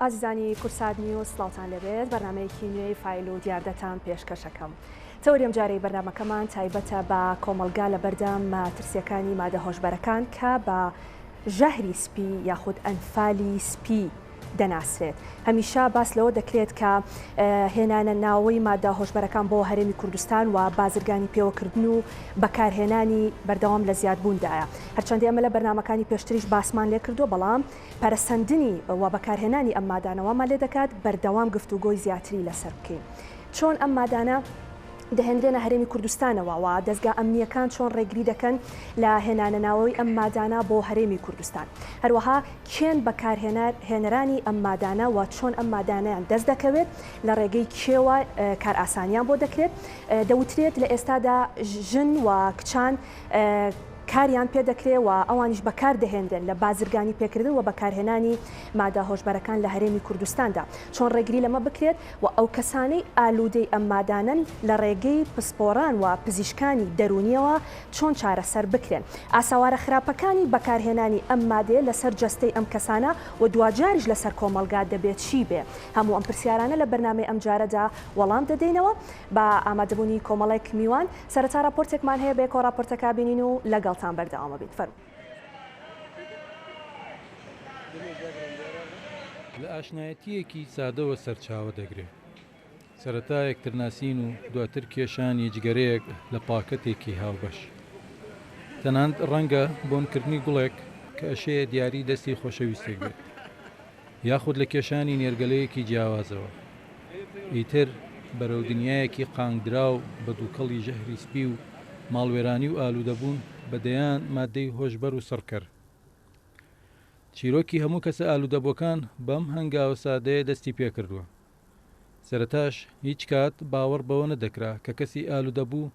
ئازیزانی کوردسات نیوز سڵاوتان لێبێت بەرنامەیەکی نوێی فایل و دیاردەتان پێشکەشەکەم تەوەری ئەمجارەی بەرنامەکەمان تایبەتە بە کۆمەڵگا لەبەردەم مەترسیەکانی مادە هۆشبەرەکان کە بە ژەهری سپی یاخود ئەنفالی سپی دەناسرێت. هەمیشە باس لەوە دەکرێت کە هێنانە ناوەی مادە هۆشبەرەکان بۆ هەرێمی کوردستان و بازرگانی پێوەکردن و بەکارهێنانی بەردەوام لە زیادبووندایە. هەرچەندە ئێمە لە بەرنامەکانی پێشتریش باسمان لێکردووە، بەڵام پەرەسەندنی و بەکارهێنانی ئەم مادانە وامان لێدەکات بەردەوام گفتوگۆی زیاتری لەسەر بکەین. چۆن ئەم مادانە دەهێنرێنە هەرێمی کوردستانەوە و دەزگا ئەمنییەکان چۆن ڕێگری دەکەن لە هێنانەناوەوەی ئەم مادانە بۆ هەرێمی کوردستان؟ هەروەها کێن بەکارهێنەر هێنەرانی ئەم مادانە و چۆن ئەم مادانەیان دەست دەکەوێت، لە ڕێگەی کێوە کارئاسانیان بۆ دەکرێت؟ دەوترێت لە ئێستادا ژن و کچان کاریان پێ دەکرێ و ئەوانیش بەکار دەهێنرێن لە بازرگانی پێکردن و بەکارهێنانی مادە هۆشبەرەکان لە هەرێمی کوردستاندا. چۆن ڕێگری لەمە بکرێت و ئەو کەسانەی ئالوودەی ئەم مادانەن لە ڕێگەی پسپۆران و پزیشکانی دەروونییەوە چۆن چارەسەر بکرێن؟ ئاسەوارە خراپەکانی بەکارهێنانی ئەم مادەیە لەسەر جەستەی ئەم کەسانە و دواجاریش لەسەر کۆمەڵگا دەبێ چی بێ؟ هەموو ئەم پرسیارانە لە بەرنامەی ئەمجارەدا وەڵام دەدەینەوە بە ئامادەبوونی کۆمەڵێک میوان. سەرەتا ڕاپۆرتێکمان هەیە بەیەکەوە ڕاپۆرتەکە بینین و لەگەڵتان بەردەوامەبین. فەرموو. لە ئاشنایەتییەکی سادەوە سەرچاوە دەگرێ. سەرەتا یەکترناسین و دواتر کێشانی جگەرەیەک لە پاکەتێکی هاوبەش. تەنانەت ڕەنگە بۆنکردنی گوڵێک کە ئەشێ دیاری دەستی خۆشەویستێک بێت. یاخود لە کێشانی نێرگەلەیەکی جیاوازەوە. ئیتر بەرەو دنیایەکی قانگدراو بە دووکەڵی ژەهری سپی و ماڵوێرانی و ئالوودەبوون بە دەیان ماددەی هۆشبەر و سڕکەر. چیرۆکی هەموو کەسە ئالوودەبووەکان بەم هەنگاوە سادەیە دەستی پێکردووە. سەرەتاش هیچ کات باوەڕ بەوە نەدەکرا کە کەسی ئالوودەبوو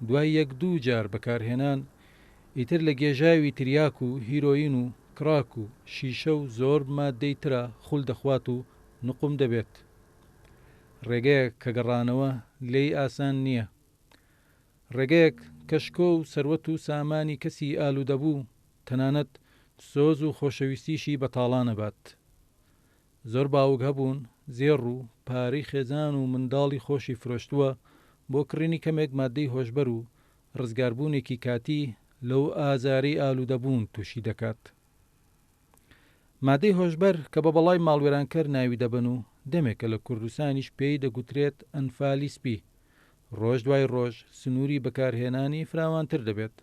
دوای یەک دوو جار بەکارهێنان ئیتر لە گێژاوی تریاک و هیرۆین و کڕاک و شیشە و زۆر ماددەی ترا خول دەخوات و نوقم دەبێت. ڕێگەیەک کە گەڕانەوە لێی ئاسان نییە. ڕێگەیەک کە شکۆ و سەروەت و سامانی کەسی ئالوودەبوو تەنانەت سۆز و خۆشەویستیشی بە تاڵان ئەبات. زۆر باوک هەبوون زێڕ و پارەی خێزان و منداڵی خۆشی فرۆشتووە بۆ کڕینی کەمێک ماددەی هۆشبەر و ڕزگاربوونێکی کاتی لەو ئازارەی ئالوودەبوون تووشی دەکات. مادەی هۆشبەر کە بە بەڵای ماڵوێرانکەر ناوی دەبەن و دەمێکە لە کوردستانیش پێی دەگوترێت ئەنفالی سپی، ڕۆژ دوای ڕۆژ سنووری بەکارهێنانی فراوانتر دەبێت.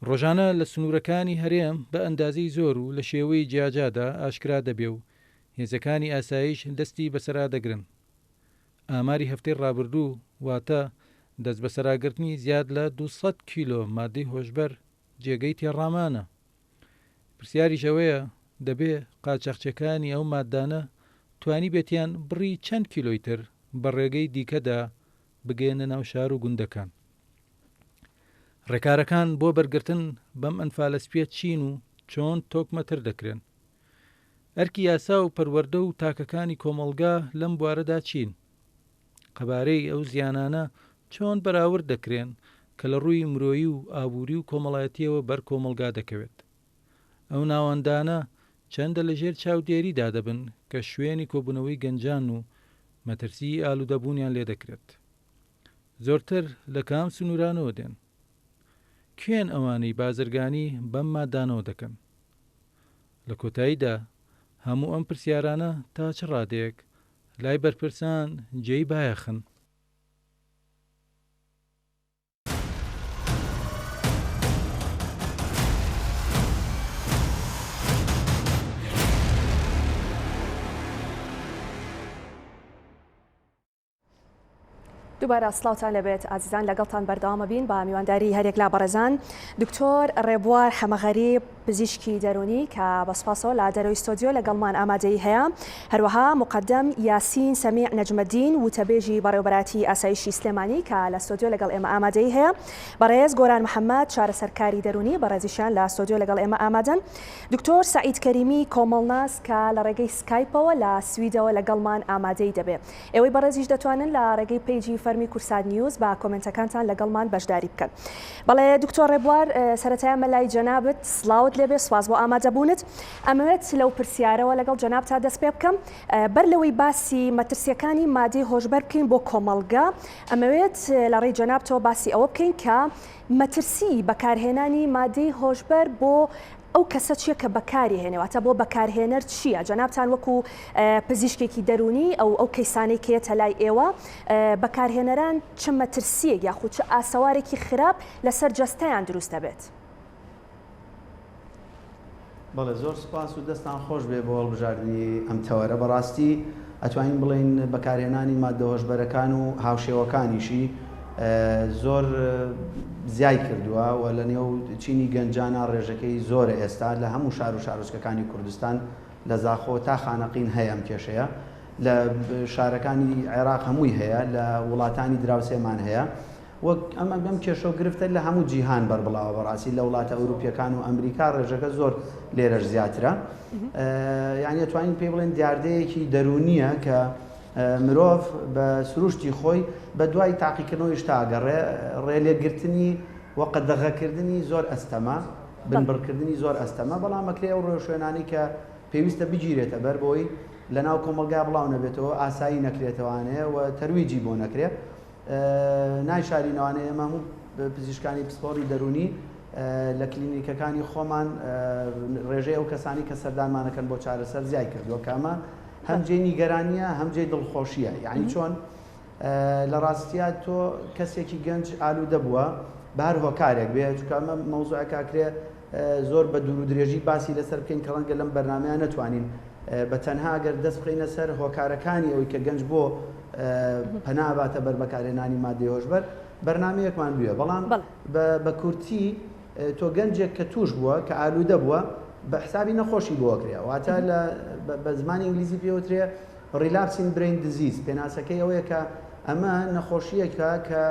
ڕۆژانە لە سنوورەکانی هەرێم بە ئەندازەی زۆر و لە شێوەی جیاجادا ئاشکرا دەبێ و هێزەکانی ئاسایش دەستی بەسەرا دەگرن. ئاماری هەفتەی ڕابردوو واتە دەستبەسەراگرتنی زیاد لە 200 کیلۆ مادەی هۆشبەر جێگەی تێڕامانە. پرسیاریش ئەوەیە دەبێ قاچاخچیەکانی ئەو ماددانە توانیبێتیان بڕی چەند کیلۆی تر بە ڕێگەی دیکەدا بگەیەنە ناو شار و گوندەکان؟ ڕێکارەکان بۆ بەرگرتن بەم ئەنفالە سپیە چین و چۆن تۆکمەتر دەکرێن؟ ئەرکی یاسا و پەروەردە و تاکەکانی کۆمەڵگا لەم بوارەدا چین؟ قەبارەی ئەو زیانانە چۆن بەراورد دەکرێن کە لە ڕووی مرۆیی و ئابووری و کۆمەڵایەتییەوە بەر کۆمەڵگا دەکەوێت؟ ئەو ناوەندانە چەندە لە ژێر چاودێریدا دەبن کە شوێنی کۆبوونەوەی گەنجان و مەترسیی ئالوودەبوونیان لێ دەکرێت؟ زۆرتر لە کام سنوورانەوە دێن؟ کێن ئەوانەی بازرگانی بەم مادانەوە دەکەن؟ لە کۆتاییدا هەموو ئەم پرسیارانە تا چ ڕادەیەک لای بەرپرسان جێی بایەخن؟ دووبارە سڵاوتان لێبێت ئازیزان لەگەڵتان بەردەوامە بین بە میوانداری هەریەک لە بەڕێزان دکتۆر ڕێبوار حەمەغەریب پزیشکی دەرونی کە بە سوپاسەوە لە دەرەوەی ستۆدیۆ لەگەڵمان ئامادەیی هەیە هەروەها مقدم یاسین سەمیع نەجمەدین وتەبێژی بەڕێوەبەرایەتی ئاسایشی سلێمانی کە لە ستۆدیۆ لەگەڵ ئێمە ئامادەیی هەیە بەڕێز گۆران محەممەد چارەسەرکاری دەرونی بەڕێزیشیان لە ستۆدیۆ لەگەڵ ئێمە ئامادەن دکتۆر سەعید کەریمی کۆمەڵناس کە لە ڕێگەی سکایپەوە لە سویدەوە لەگەڵمان ئامادەی دەبێ. ئێوەی بەڕێزیش دەتوانن لە ڕێگەی پەیجی فەرمی. فەرمی کوردسات نیوز بە کۆمێنتەکانتان لەگەڵمان بەشداری بکەن. بەڵێ دکتۆر ڕێبوار سەرەتای ئەمە لای جەنابت سڵاوت لێبێ سوپاس بۆ ئامادەبوونت. ئەمەوێت لەو پرسیارەوە لەگەڵ جەنابتا دەست پێ بکەم بەر لەوەی باسی مەترسیەکانی مادەی هۆشبەر بکەین بۆ کۆمەڵگە ئەمەوێت لە ڕێی جەنابتەوە باسی ئەوە بکەین کە مەترسی بەکارهێنانی مادەی هۆشبەر بۆ ئەو کەسە چیە کە بەکاری هێنێ واتە بۆ بەکارهێنەر چیە؟ جەنابتان وەکو پزیشکێکی دەروونی ئەو ئەو کەیسانەی کە یەتە لای ئێوە بەکارهێنەران چ مەترسیەک یاخود چ ئاسەوارێکی خراپ لەسەر جەستەیان دروست دەبێت؟ بەڵێ زۆر سوپاس و دەستان خۆش بێ بۆ هەڵبژاردنی ئەم تەوەرە بەڕاستی ئەتوانین بڵێین بەکارهێنانی ماددە هۆشبەرەکان و هاوشێوەکانیشی زۆر زیای کردووە و لە نێو چینی گەنجانە ڕێژەکەی زۆرە ئێستا لە هەموو شار و شارۆچکەکانی کوردستان لە زاخۆ تا خانەقین هەیە ئەم کێشەیە لە شارەکانی عێراق هەمووی هەیە لە وڵاتانی دراوسێمان هەیە وەک ئەم ئەم کێشە و گرفتە لە هەموو جیهان بەربڵاوە بەڕاستی لە وڵاتە ئەوروپیەکان و ئەمریکا ڕێژەکە زۆر لێرەش زیاترە یعنی ئەتوانین پێی بڵێن دیاردەیەکی دەروونیە کە مرۆڤ بە سروشتی خۆی بە دوای تاقیکردنەوەی شتا ئەگەڕێ، ڕێلێگرتنی و قەدەغەکردنی زۆر ئەستەمە، بنبڕکردنی زۆر ئەستەمە، بەڵام ئەکرێ ئەو ڕێوشوێنانەی کە پێویستە بگیرێتە بەر بۆی لەناو کۆمەڵگا بڵاو نەبێتەوە، ئاسایی نەکرێتەوانێ و تەرویجی بۆ نەکرێ. نایشارینەوانێ ئێمە هەموو پزیشکانی پسپۆڕی دەروونی لە کلینیکەکانی خۆمان ڕێژەی ئەو کەسانی کە سەردانمانەکەن بۆ چارەسەر زیای کردووە کە ئەمە هەم جێی نیگەرانییە هەم جێی دڵخۆشییە یعنی چۆن لە ڕاستیا تۆ کەسێکی گەنج ئالوودە بووە بە هەر هۆکارێک بێ چونکە ئەمە مەوزوعێک ئاکرێ زۆر بە دوور و درێژی باسی لەسەر بکەین کە ڕەنگە لەم بەرنامەیە نەتوانین بە تەنها ئەگەر دەست بخەینە سەر هۆکارەکانی ئەوەی کە گەنج بۆ پەنا باتە بەر بەکارهێنانی مادەی هۆشبەر بەرنمەیەکمان بووە بەڵام بە کورتی تۆ گەنجێک کە توش بووە کە ئالوودە بووە بە حسابی نەخۆشی بۆ ئەکرێ واتە لە بە زمانی ئینگلیزی پێوترێ relapsing brain disease پێناسەکەی ئەوەیە کە ئەمە نەخۆشیەکە کە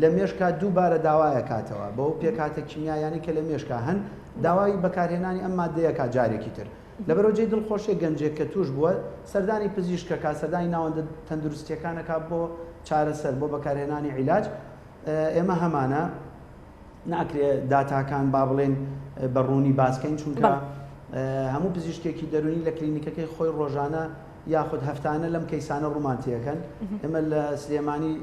لە مێشکا دووبارە داوایەکاتەوە بەو پێکهاتە کیمیایانەی کە لە مێشکا هەن داوای بەکارهێنانی ئەم مادەیەکا جارێکی تر لەبەرەوە جێی دڵخۆشیە گەنجێک کە توش بووە سەردانی پزیشکەکە سەردانی ناوەندە تەندروستیەکانەکە بۆ چارەسەر بۆ بەکارهێنانی عیلاج ئێمە هەمانە ناکرێ داتاکان با بڵێن بە ڕوونی باسکەین چونکە هەموو پزیشکێکی دەرونی لە کلینیکەکەی خۆی ڕۆژانە یاخود هەفتانە لەم کەیسانە ڕوومان تێکەن ئێمە لە سلێمانی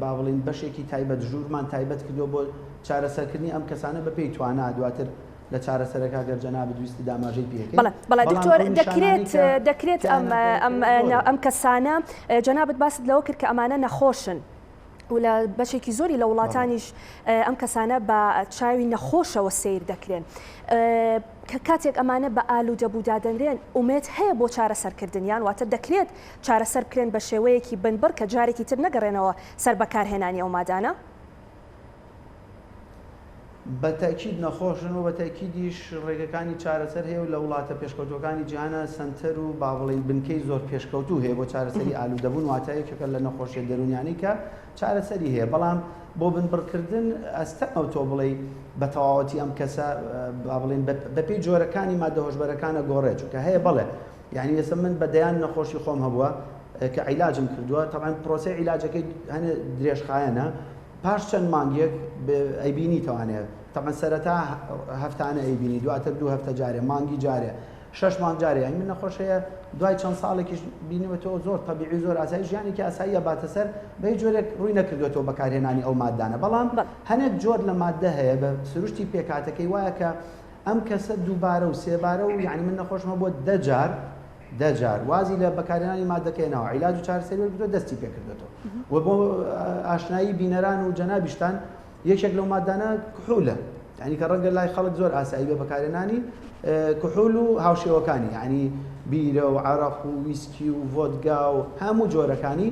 با بڵین بەشێکی تایبەت ژوورمان تایبەت کردو بۆ چارەسەرکردنی ئەم کەسانە بە پێی توانا دواتر لە چارەسەرەکە گەر جەنابت ویستی داماژەی پێکەی بەڵێ دکتۆر دەکرێت دەکرێت ئەم کەسانە جەنابت باست لەوە کرد کە ئەمانە نەخۆشن و لە بەشێکی زۆری لە وڵاتانیش ئەم کەسانە بە چاوی نەخۆشەوە سەیر دەکرێن. کە کاتێک ئەمانە بە ئالوودەبوو دادەنرێن ئومێد هەیە بۆ چارەسەرکردنیان واتە دەکرێت چارەسەر بکرێن بە شێوەیەکی بنبڕ کە جارێکی تر نەگەڕێنەوە سەر بەکارهێنانی ئەو مادانە؟ بە تەئکید نەخۆشن و بە تەئکیدیش ڕێگەکانی چارەسەر هەیە و لە وڵاتە پێشکەوتووەکانی جیهانا سەنتەر و با بڵێین بنکەی زۆر پێشکەوتوو هەیە بۆ چارەسەری ئالوودەبوون واتە یەکێکە لە نەخۆشیە دەروونیانەی کە چارەسەری هەیە بەڵام بۆ بنبڕکردن ئەستەمە تۆ بڵێی بە تەواوەتی ئەم کەسە با بڵێین بەپێی جۆرەکانی مادە هۆشبەرەکانە گۆڕێت چونکە هەیە بەڵێ یعنی ئێستا من بە دەیان نەخۆشی خۆم هەبووە کە عیلاجم کردووە تەبعەن پرۆسەی عیلاجەکەی هەنێ درێژخایەنە پاش چەند مانگێک ئەیبینیتەوانێ تەبعەن سەرەتا هەفتانە ئەیبینی دواتر دوو هەفتە جارێ مانگی جارێ شەش مانگ جارێ یانی من نەخۆش هەیە دوای چەند ساڵێکیش بینیوەتەوە زۆر تەبیعی زۆر ئاسایی ژیانێکی ئاساییە باتە سەر بە هیچ جۆرێک ڕووی نەکردوێتەوە بەکارهێنانی ئەو مادانە بەڵام هەنێک جۆر لە مادە هەیە بە سروشتی پێکهاتەکەی وایە کە ئەم کەسە دووبارە و سێبارە و یعنی من نەخۆشمە بۆ دە جار دە جار وازی لە بەکارهێنانی مادەکە هێناوە، عیلاج و چارەسەری وەرگرتووە دەستی پێکردوێتەوە و بۆ ئاشنایی بینەران و جەنابیشتان یەکێک لەو مادانە کحولە یعنی کە ڕەنگە لای خەڵک زۆر ئاسایی بێ بەکارهێنانی کحول و هاوشێوەکانی یعنی بیرە و عەرەق و ویسکی و ڤۆدگا و هەموو جۆرەکانی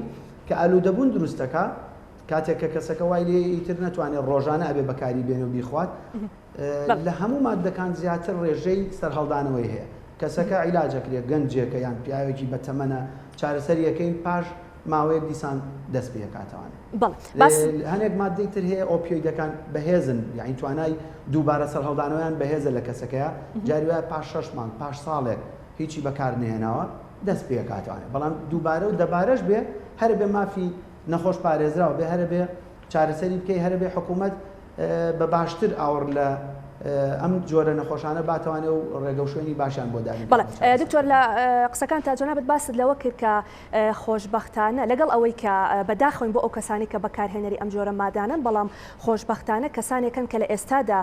کە ئالوودەبوون دروستەکە کاتێک کە کەسەکە وای لێ ئیتر نەتوانێت ڕۆژانە ئەبێ بەکاری بێنێ و بیخوات لە هەموو ماددەکان زیاتر ڕێژەی سەرهەڵدانەوەی هەیە. کەسەکە عیلاج ئەکرێ، گەنجێکە یان پیاوێکی بەتەمەنە، چارەسەری ئەکەین پاش ماوەیەک دیسان دەست پێ ئەکاتەوانێ. بەڵێ باس. هەنێک ماددەی تر هەیە ئۆپیۆیدەکان بەهێزن، یانی توانای دووبارە سەرهەڵدانەوەیان بەهێزە لە کەسەکەیا، جاری وایە پاش شەش مانگ، پاش ساڵێک هیچی بەکار نەهێناوە دەست پێ ئەکاتەوانێ، بەڵام دووبارە و دەبارەش بێ هەر ئەبێ مافی. نەخۆش پارێزراو بێ هەرە بێ چارەسەری بکەی هەرە بێ حکوومەت بە باشتر ئاوڕ لە ئەم جۆرە نەخۆشانە باتوانێ و ڕێگە و شوێنی باشیان بۆ دابین بەڵێ دکتۆر لە قسەکانتا جەنابت باست لەوە کرد کە خۆشبەختانە لەگەڵ ئەوەی کە بەداخەوەین بۆ ئەو کەسانەی کە بەکارهێنەری ئەم جۆرە مادانەن بەڵام خۆشبەختانە کەسانێکن کە لە ئێستادا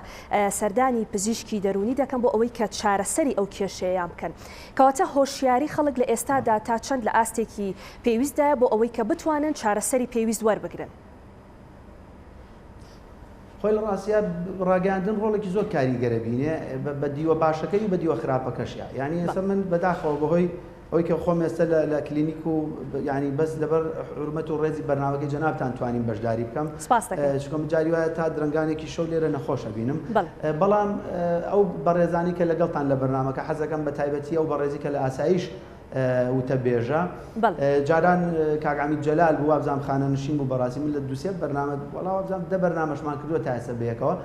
سەردانی پزیشکی دەروونی دەکەن بۆ ئەوەی کە چارەسەری ئەو کێشەیەیان بکەن کەواتە هۆشیاری خەڵک لە ئێستادا تا چەند لە ئاستێکی پێویستدایە بۆ ئەوەی کە بتوانن چارەسەری پێویست وەربگرن؟ خۆی لە ڕاستیا ڕاگەیاندن ڕۆڵێکی زۆر کاریگەرە بینێ بە دیوە باشەکەی و بە دیوە خراپەکەشیا یعنی ئێستا من بەداخەوە بەهۆی ئەوەی کە خۆم ئێستا لە کلینیک و یعنی بەس لەبەر حورمەت و ڕێزی بەرنامەکەی جەنابتان توانیم بەشداری بکەم چونکە من جاری وایە تا درەنگانێکی شەو لێرە نەخۆشە بینم بەڵام ئەو بەڕێزانی کە لەگەڵتان لە بەرنامەکە حەزەکەم بە تایبەتی ئەو بەڕێزی کە لە ئاسایش وتەبێژە جاران کاک عەمید جەلال بوو وابزانم خانەنشین بوو بەڕاستی من لە دوسێ بەرنامە وەڵا وابزانم دە بەرنامەشمان کردووە تا ئێستا بەیەکەوە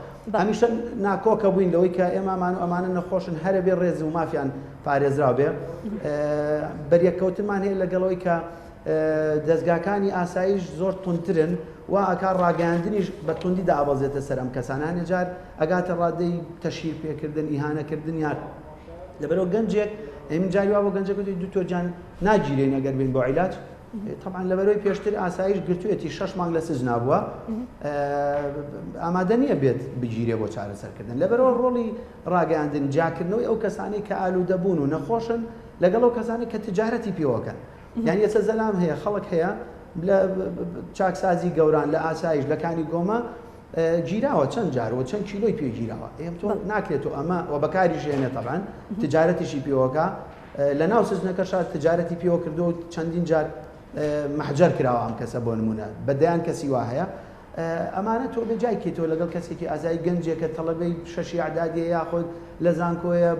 هەمیشە ناکۆکە بووین لەوەی کە ئێمەمان و ئەمانە نەخۆشن هەرە بێ ڕێز و مافیان پارێزراو بێ بەریەککەوتنمان هەیە لەگەڵەوەی کە دەستگاکانی ئاسایش زۆر تونترن و ئەکا ڕاگەیاندنیش بە توندی دابەزێتە سەر ئەم کەسانە جار ئەگاتە ڕادەی تەشهیر پێکردن ئیهانەکردنیان لەبەرئەوە گەنجێک ئەی من جاری وا بۆ گەنجێک وتی دکتۆر جان ناگیرێین ئەگەر بێین بۆ عیلاج طبعا لەبەرەوەی پێشتر ئاسایش گرتوێتی شەش مانگ لە سجنا بووە ئامادە نییە بێت بگیرێ بۆ چارەسەرکردن لەبەرەوە ڕۆڵی ڕاگەیاندن جیاکردنەوەی ئەو کەسانی کە ئالوودەبوون و نەخۆشن لەگەڵ ئەو کەسانی کە تجارەتی پێوەکەن یان ئێستا زەلام هەیە خەڵک هەیە لە چاکسازی گەوران لە ئاسایش لە کانی گۆمە گیراوە چەند جار و چەند کیلۆی پێ گیراوە ئێم تۆ ناکرێت و ئەمە و بەکاریش هێنێ تەبعەن تجارەتیشی پێوەکە لە ناو سجنەکەشا تجارەتی پێوە کردو و چەندین جار مەحجەر کراوە ئەم کەسە بۆ نمونە بە دەیان کەسی وا هەیە ئەمانە تۆ بێ جای کەیتەوە لەگەڵ کەسێکی ئازای گەنجێکە تەڵەبەی شەشی ئەعدادیە یاخود لە زانکۆیە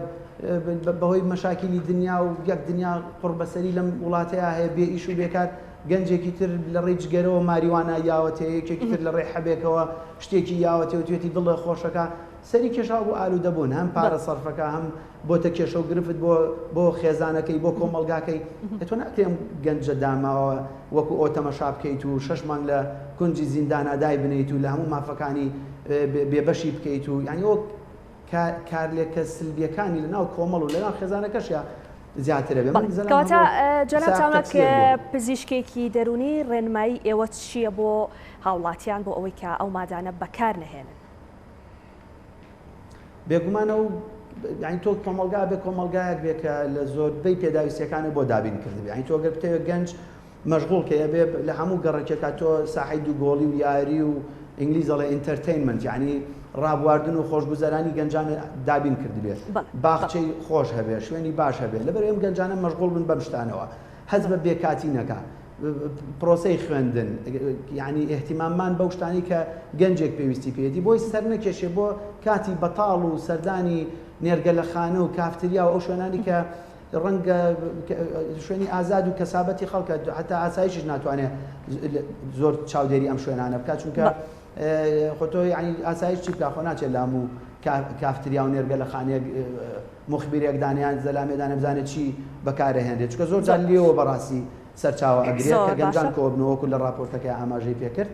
بەهۆی مەشاکیلی دنیا و یەک دنیا قوڕبەسەری لەم وڵاتەیە هەیە بێ ئیش و بێکار گەنجێکی تر لە ڕێی جگەرەوە ماریوانا یاوەتێ، یەکێکی تر لە ڕێی حەبێکەوە شتێکی یاوەتێ و توێتی دڵێ خۆشەکا، سەری کێشاوە بۆ ئالوودەبوون، هەم پارە سەرفەکا، هەم بۆتە کێشە و گرفت بۆ بۆ خێزانەکەی، بۆ کۆمەڵگاکەی. ئێ تۆ ناکرێ ئەم گەنجە داماوە وەکوو ئەوە تەمەشا بکەیت و شەش مانگ لە کونجی زیندانا دایبنێیت و لە هەموو مافەکانی بێبەشی بکەیت و یانی ئەوە کارلێکە سلبیەکانی لە ناو کۆمەڵ و لە ناو خێزانەکەشیا زیاترە بێ. من زەلام کەواتە هەموو جەنابتان سایەق وەک تەکسیەک بووم. پزیشکێکی دەروونی ڕێنمایی ئێوە چییە بۆ هاوڵاتیان بۆ ئەوەی کە ئەو مادانە بەکار نەهێنن؟ بێگومان ئەو یانی تۆ کۆمەڵگا بێ کۆمەڵگایەک بێ کە لە زۆربەی پێداویستیەکانی بۆ دابین کردبێ یانی تۆ گەر بتەوێت گەنج مەشغوڵ کەی ئەبێ لە هەموو گەڕەکێکا تۆ ساحەی دووگۆڵی و یاری و ئینگلیز ئەڵێ entertainment یانی ڕابواردن و خۆشگوزەرانی گەنجان دابین کردبێ باخچەی خۆش هەبێ شوێنی باش هەبێ لەبەر ئەم گەنجانە مەشغوڵ بن بەم شتانەوە هەست بە بێکاتی نەکا پرۆسەی خوێندن یعنی ئیهتیماممان بەو شتانی کە گەنجێک پێویستی پێیەتی بۆی سەر نەکێشێ بۆ کاتی بەتاڵ و سەردانی نێرگەلەخانە و کافتریا و ئەو شوێنانی کە ڕەنگە شوێنی ئازاد و کەسابەتی خەڵکە حتا ئاسایشیش ناتوانێت زۆر چاودێری ئەم شوێنانە بکات چونکە خۆ تۆ یعنی ئاسایش چی بکا خۆ ناچێت لام و کافتریا و نێرگە لە خانەیەک مخبیرێک دانیان زەلامێدانە بزانێت چی بەکارەهێنرێت چونکە زۆر جار لێەوە بەڕاستی سەرچاوە ئەگرێت کە گەنجان کۆبنەوە وەکو لە راپۆرتەکەی ئاماژەی پێکرد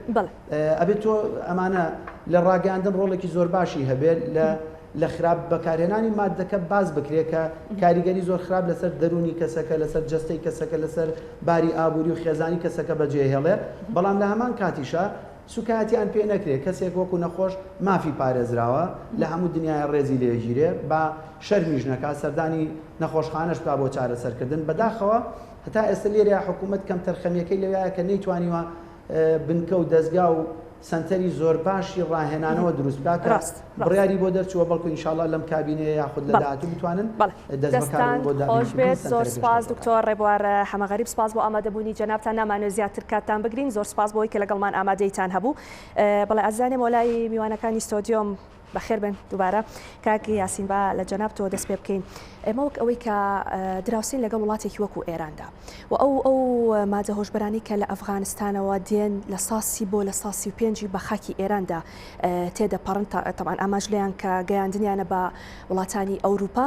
ئەبێت تۆ ئەمانە لە ڕاگەاندن ڕۆڵێکی زۆر باشی هەبێت لە لە خراپ بەکارهێنانی ماددەکە باس بکرێت کە کاریگەری زۆر خراپ لەسەر دەروونی کەسەکە، لەسەر جەستەی کەسەکە، لەسەر باری ئابووری و خێزانی کەسەکە بەجێهێڵێ، بەڵام لە هەمان کاتیشا سوکایەتیان پێ نەکرێ، کەسێک وەکو نەخۆش مافی پارێزراوە، لە هەموو دنیایا ڕێزی لێگیرێ، با شەرمیش نەکا، سەردانی نەخۆشخانەش بکا بۆ چارەسەرکردن، بەداخەوە هەتا ئێستا لێرەیا حکوومەت کەمتەرخەمییەکەی لەویایە کە نەیتوانیوە بنکە و دەزگا و سەنتەری زۆر باشی ڕاهێنانەوە دروست بکات کە ڕاست ڕاست. بڕیاری بۆ دەرچووە بەڵکو ان شاء اللە لەم کابینەیە یاخود لە بەڵێ داهاتوو بتوانن بەڵێ دەست دەستان بەکاربن بۆ خۆش دابینکردنی بێت زۆر سەنتەرە سپاس پێشکەوتووەکان. دکتۆر ڕێبوار حەمەغەریب سپاس بۆ ئامادەبوونی جەنابتان نامانەوێت زیاتر کاتتان بگرین زۆر سپاس بۆ ئەوەی کە لەگەڵمان ئامادەیتان هەبوو بەڵێ ئازیزان ئێمە لای میوانەکانی ستۆدیۆم بەخێر بێن دووبارە کاک یاسین با لە جەنابتەوە دەست پێ بکەین ئێمە وەک ئەوەی کە دراوسین لەگەڵ وڵاتێکی وەکو ئێراندا و ئەو ئەو مادە هۆشبەرانی کە لە ئەفغانستانەوە دێن لە ساسی بۆ لە ساسی و پێنجی بە خاکی ئێراندا تێدەپەڕن تەبعەن. ئامانج لێیان کە گەیاندنیانە بە وڵاتانی ئەوروپا،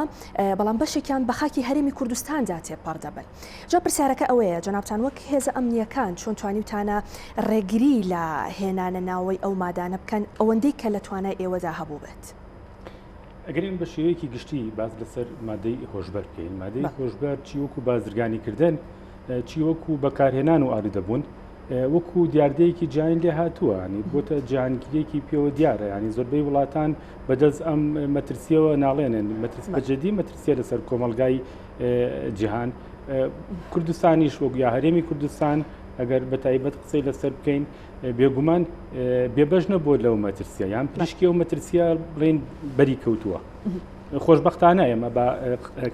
بەڵام بەشێکیان بە خاکی هەرێمی کوردستاندا تێپەڕ دەبن. جا پرسیارەکە ئەوەیە جەنابتان وەک هێزە ئەمنییەکان چۆن توانیوتانە ڕێگری لە هێنانە ناوەی ئەو مادانە بکەن ئەوەندەی کە لە توانای ئێوەدا هەبووبێت؟ ئەگەر ئێمە بە شێوەیەکی گشتی باس لەسەر مادەی هۆشبەر بکەین، مادەی هۆشبەر چی وەکو بازرگانیکردن، چی وەکو بەکارهێنان و ئالوودەبوون، وەکو دیاردەیەکی جیهانی لێ هاتووە، ینی بۆتە جیهانگیرێکی پێوە دیارە، ینی زۆربەی وڵاتان بەدەست ئەم مەترسیەوە ناڵێنن، مەترس بەجددی مەترسیە لەسەر کۆمەڵگای جیهان. کوردستانیش وەک یا هەرێمی کوردستان ئەگەر بە تایبەت قسەی لەسەر بکەین بێگومان بێبەش نەبووە لەو مەترسیە یان پریشکی ئەو مەترسیە بڵێن بەری کەوتووە. خۆشببختانە ئێمە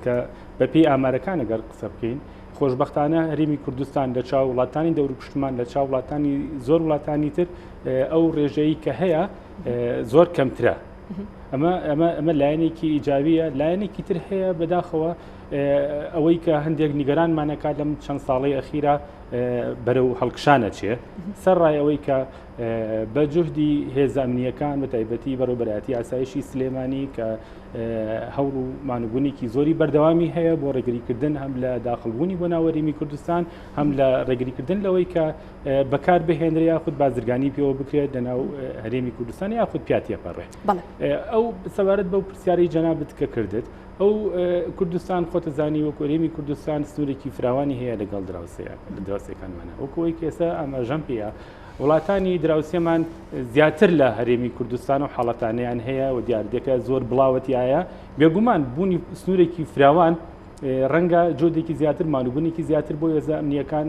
کە بەپێی ئامارەکان ئەگەر قسە بکەین خۆشببختانە هەرێمی کوردستان لە چاو وڵاتانی دەوروپشتمان لە چاو وڵاتانی زۆر وڵاتانی تر ئەو ڕێژەیە کە هەیە زۆر کەمترە. ئەمە ئەمە ئەمە لایەنێکی ئیجاویە لایەنێکی تر هەیە بەداخەوە ئەوەی کە هەندێک نیگەرانمانەکات لەم چەند ساڵەی ئەخیرا بەرەو هەڵکشانە چێ سەر ڕای ئەوەی کە بە جوهدی هێزە ئەمنیەکان بە تایبەتی بەڕێوەبەرایەتی ئاسایشی سلێمانی کە هەوڵ و مانوبوونێکی زۆری بەردەوامی هەیە بۆ ڕێگریکردن هەم لە داخڵبوونی بۆ ناوەریمی کوردستان هەم لە ڕێگریکردن لەوەی کە بەکار بهێنرێ یاخود بازرگانی پێوە بکرێت لە ناو هەرێمی کوردستان یاخود پیا تێپەڕێ ئەو سەبارەت بەو پرسیاری جەنابت کە کردت ئەو کوردستان خۆتە زانی وەکو هەرێمی کوردستان سنوورێکی فراوانی هەیە لەگەڵ دراوسێکانمانە وەکو ئەوەی کە ئێستا ئاماژەم پێیە وڵاتانی دراوسێمان زیاتر لە هەرێمی کوردستان و حاڵەتانیان هەیە و دیاردەکە زۆر بڵاوەتیایە بێگومان بوونی سنوورێکی فراوان ڕەنگە جۆدێکی زیاتر مانوبوونێکی زیاتر بۆ هێزە ئەمنیەکان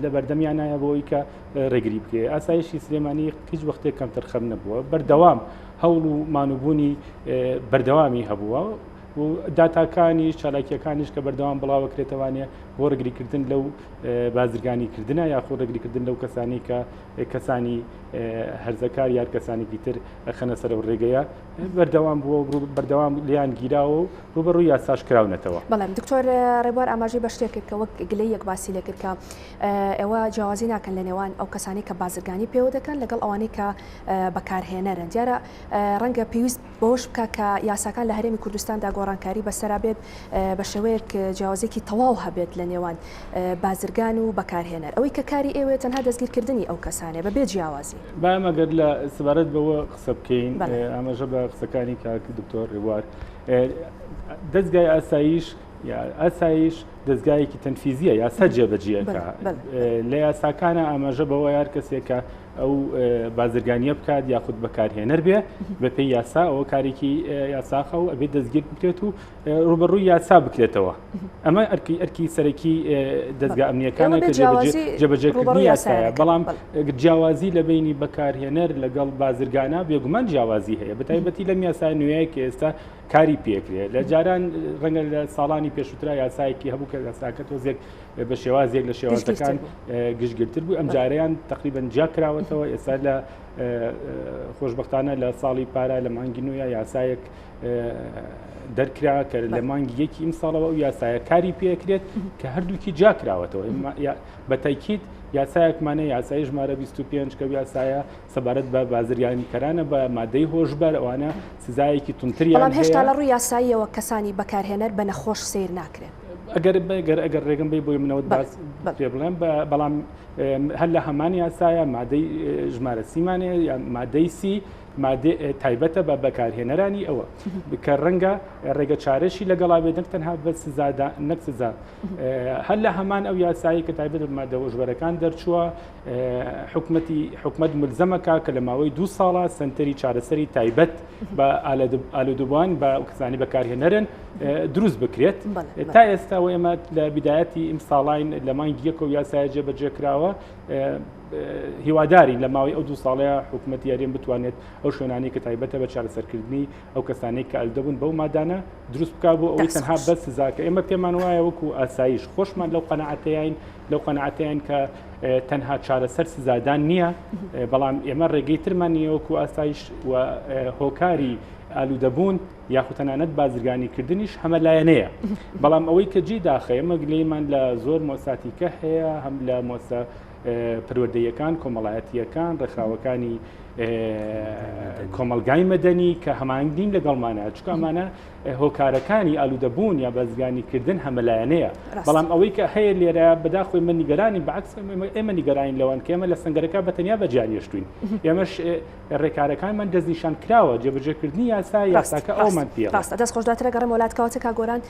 لە بەردەمیانایە بۆی کە ڕێگری بکرێت ئاسایشی سلێمانی هیچ وەختێک کەمتەرخەم نەبووە بەردەوام هەوڵ و مانوبوونی بەردەوامی هەبووە و داتاکانیش چالاکیەکانیش کە بەردەوام بڵاوەکرێتەوانێ بۆ ڕێگریکردن لەو بازرگانیکردنە یاخۆ ڕێگریکردن لەو کەسانی کە کەسانی هەرزەکار یار کەسانێکی تر خەنە سەر و ڕێگەیە بەردەوام بووە و بەردەوام لیان گیراوە و ڕوبەڕووی یاساش کراونەتەوە. بەڵێ دکتۆر ڕێبوار ئاماژەی بە شتێک کرد کە وەک گلەییەک باسی لێ کرد کە ئێوە جیاوازی ناکەن لە نێوان ئەو کەسانەی کە بازرگانی پێوە دەکەن لەگەڵ ئەوانەی کە بەکارهێنەرن دیارە ڕەنگە پێویست بەوەش بکە کە یاساکان لە هەرێمی کوردستاندا گۆڕانکاری بەسەرا بێت بە شێوەیەک جیاوازێکی تەواو هەبێت لە نێوان بازرگان و بەکارهێنەر ئەوەی کە کاری ئێوەیە تەنها دەستگیرکردنی ئەو کەسانەیە بەبێ جیاوازی. با ئێمە گەر لە سەبارەت بەوە قسە بکەین ئاماژە بە قسەکانی کاک دکتۆر ڕێبوار دەزگای ئاسایش ئاسایش دەزگایەکی تەنفیزیە یاسا جێبەجیەکە لە یاساکانە ئاماژە بەوە یار کەسێکە ئەو بازرگانیە بکات یاخود بەکارهێنەر بێ بەپێی یاسا ئەوە کارێکی یاساخە و ئەبێت دەستگیر بکرێت و ڕوبەڕووی یاسا بکرێتەوە ئەمە ئەرکی ئەرکی سەرەکی دەستگا ئەمنیەکانە کە جێبەجێکردنی یاسایە بەڵام جیاوازی لە بینی بەکارهێنەر لەگەڵ بازرگانە بێگومان جیاوازی هەیە بەتایبەتی لەم یاسای نوێیە کە ئێستا کاری پێکرێت لە جاران ڕەنگە لە ساڵانی پێشووترا یاسایەکی هەبوو کە یاساکە تۆزێک بە شێوازێک لە شێوازەکان گشتگرتر بوو ئەم جارەیان تقریبا جیا کراوەتەوە ئێستا لە خۆشببختانە لە ساڵی پارە لە مانگی نوێ یاسایەک دەرکرا کە لە مانگی یەکی ئیمساڵەوە ئەو یاسایە کاری پێکرێت کە هەردووکی جیا کراوەتەوە بە تاکیت یاسایەکمانە یاسای ژمارە 25 کە یاسایە سەبارەت بە بازرگانیکەرانە بە مادەی هۆشبەر ئەوانە سزایەکی تونتریان بەڵام هێشتا لە ڕووی یاساییەوە کەسانی بەکارهێنەر بە نەخۆش سەیر ناکرێن. ئەگەر ئەگەر ئەگەر ڕێگەم بەی بۆی منەوە باس پێ بڵێم بەڵام هەر لە هەمان یاسایە مادەی ژمارە سیمانەیە یان مادەی سی مادەی تایبەتە بە بەکارهێنەرانی ئەوە کە ڕەنگە ڕێگە چارەشی لەگەڵا بێت نەک تەنها بە سزادا نەک سزا هەر لە هەمان ئەو یاسایی کە تایبەت بە مادە هۆشبەرەکان دەرچووە حکومەتی حکومەت ملزەمەکە کە لە ماوەی دوو ساڵە سنتەری چارەسەری تایبەت بە ئالودوبان بە کەسانی بەکارهێنەرن دروست بکرێت تا ئێستا و ئێمە لە بدایەتی ئیمساڵین لە مانگی یەکەوە یاسایە جێبەجێ کراوە هیوادارین لە ماوەی ئەو دوو ساڵەیە حکوومەتی هەرێم بتوانێت ئەو شوێنانی کە تایبەتە بە چارەسەرکردنی ئەو کەسانەی کە ئالودەبوون بەو مادانە دروست بکا بۆ ئەوەی تەنها بەس سزاکە ئێمە پێمان وایە وەکو ئاسایش خۆشمان لەو قەناعەتەیین لەو قەناعەتەیان کە تەنها چارەسەر سزادان نییە بەڵام ئێمە ڕێگەی ترمان نییە وەکو ئاسایش و هۆکاری ئالوودەبوون یاخود تەنانەت بازرگانیکردنیش هەمە لایەنەیە بەڵام ئەوەی کە جێی داخە ئێمە گلەیمان لە زۆر مۆساتیکە هەیە هەم لە مۆسە پەروەردەیەکان کۆمەڵایەتیەکان ڕێکخراوەکانی کۆمەلگای مەدەنی کە هەمانگین لەگەڵمانە چکە ئەمانە هۆکارەکانی ئالوودەبوون یا بازرگانیکردن هەمەلایەنەیە بەڵام ئەوەی کە هەیە لێرە بەداخۆی من نیگەرانی بەعکس ئێمە نیگەرانین لەوان کە ئێمە لە سنگەرەکە بە تەنیا بەجیانێشتوین ئێمەش ڕێکارەکانمان دەستنیشان کراوە جێبەجێکردنی یاسا یاساکە ئەومان پێ ڕاستە دەست خۆش دواتر گەڕێم وڵات کەواتە کا گۆران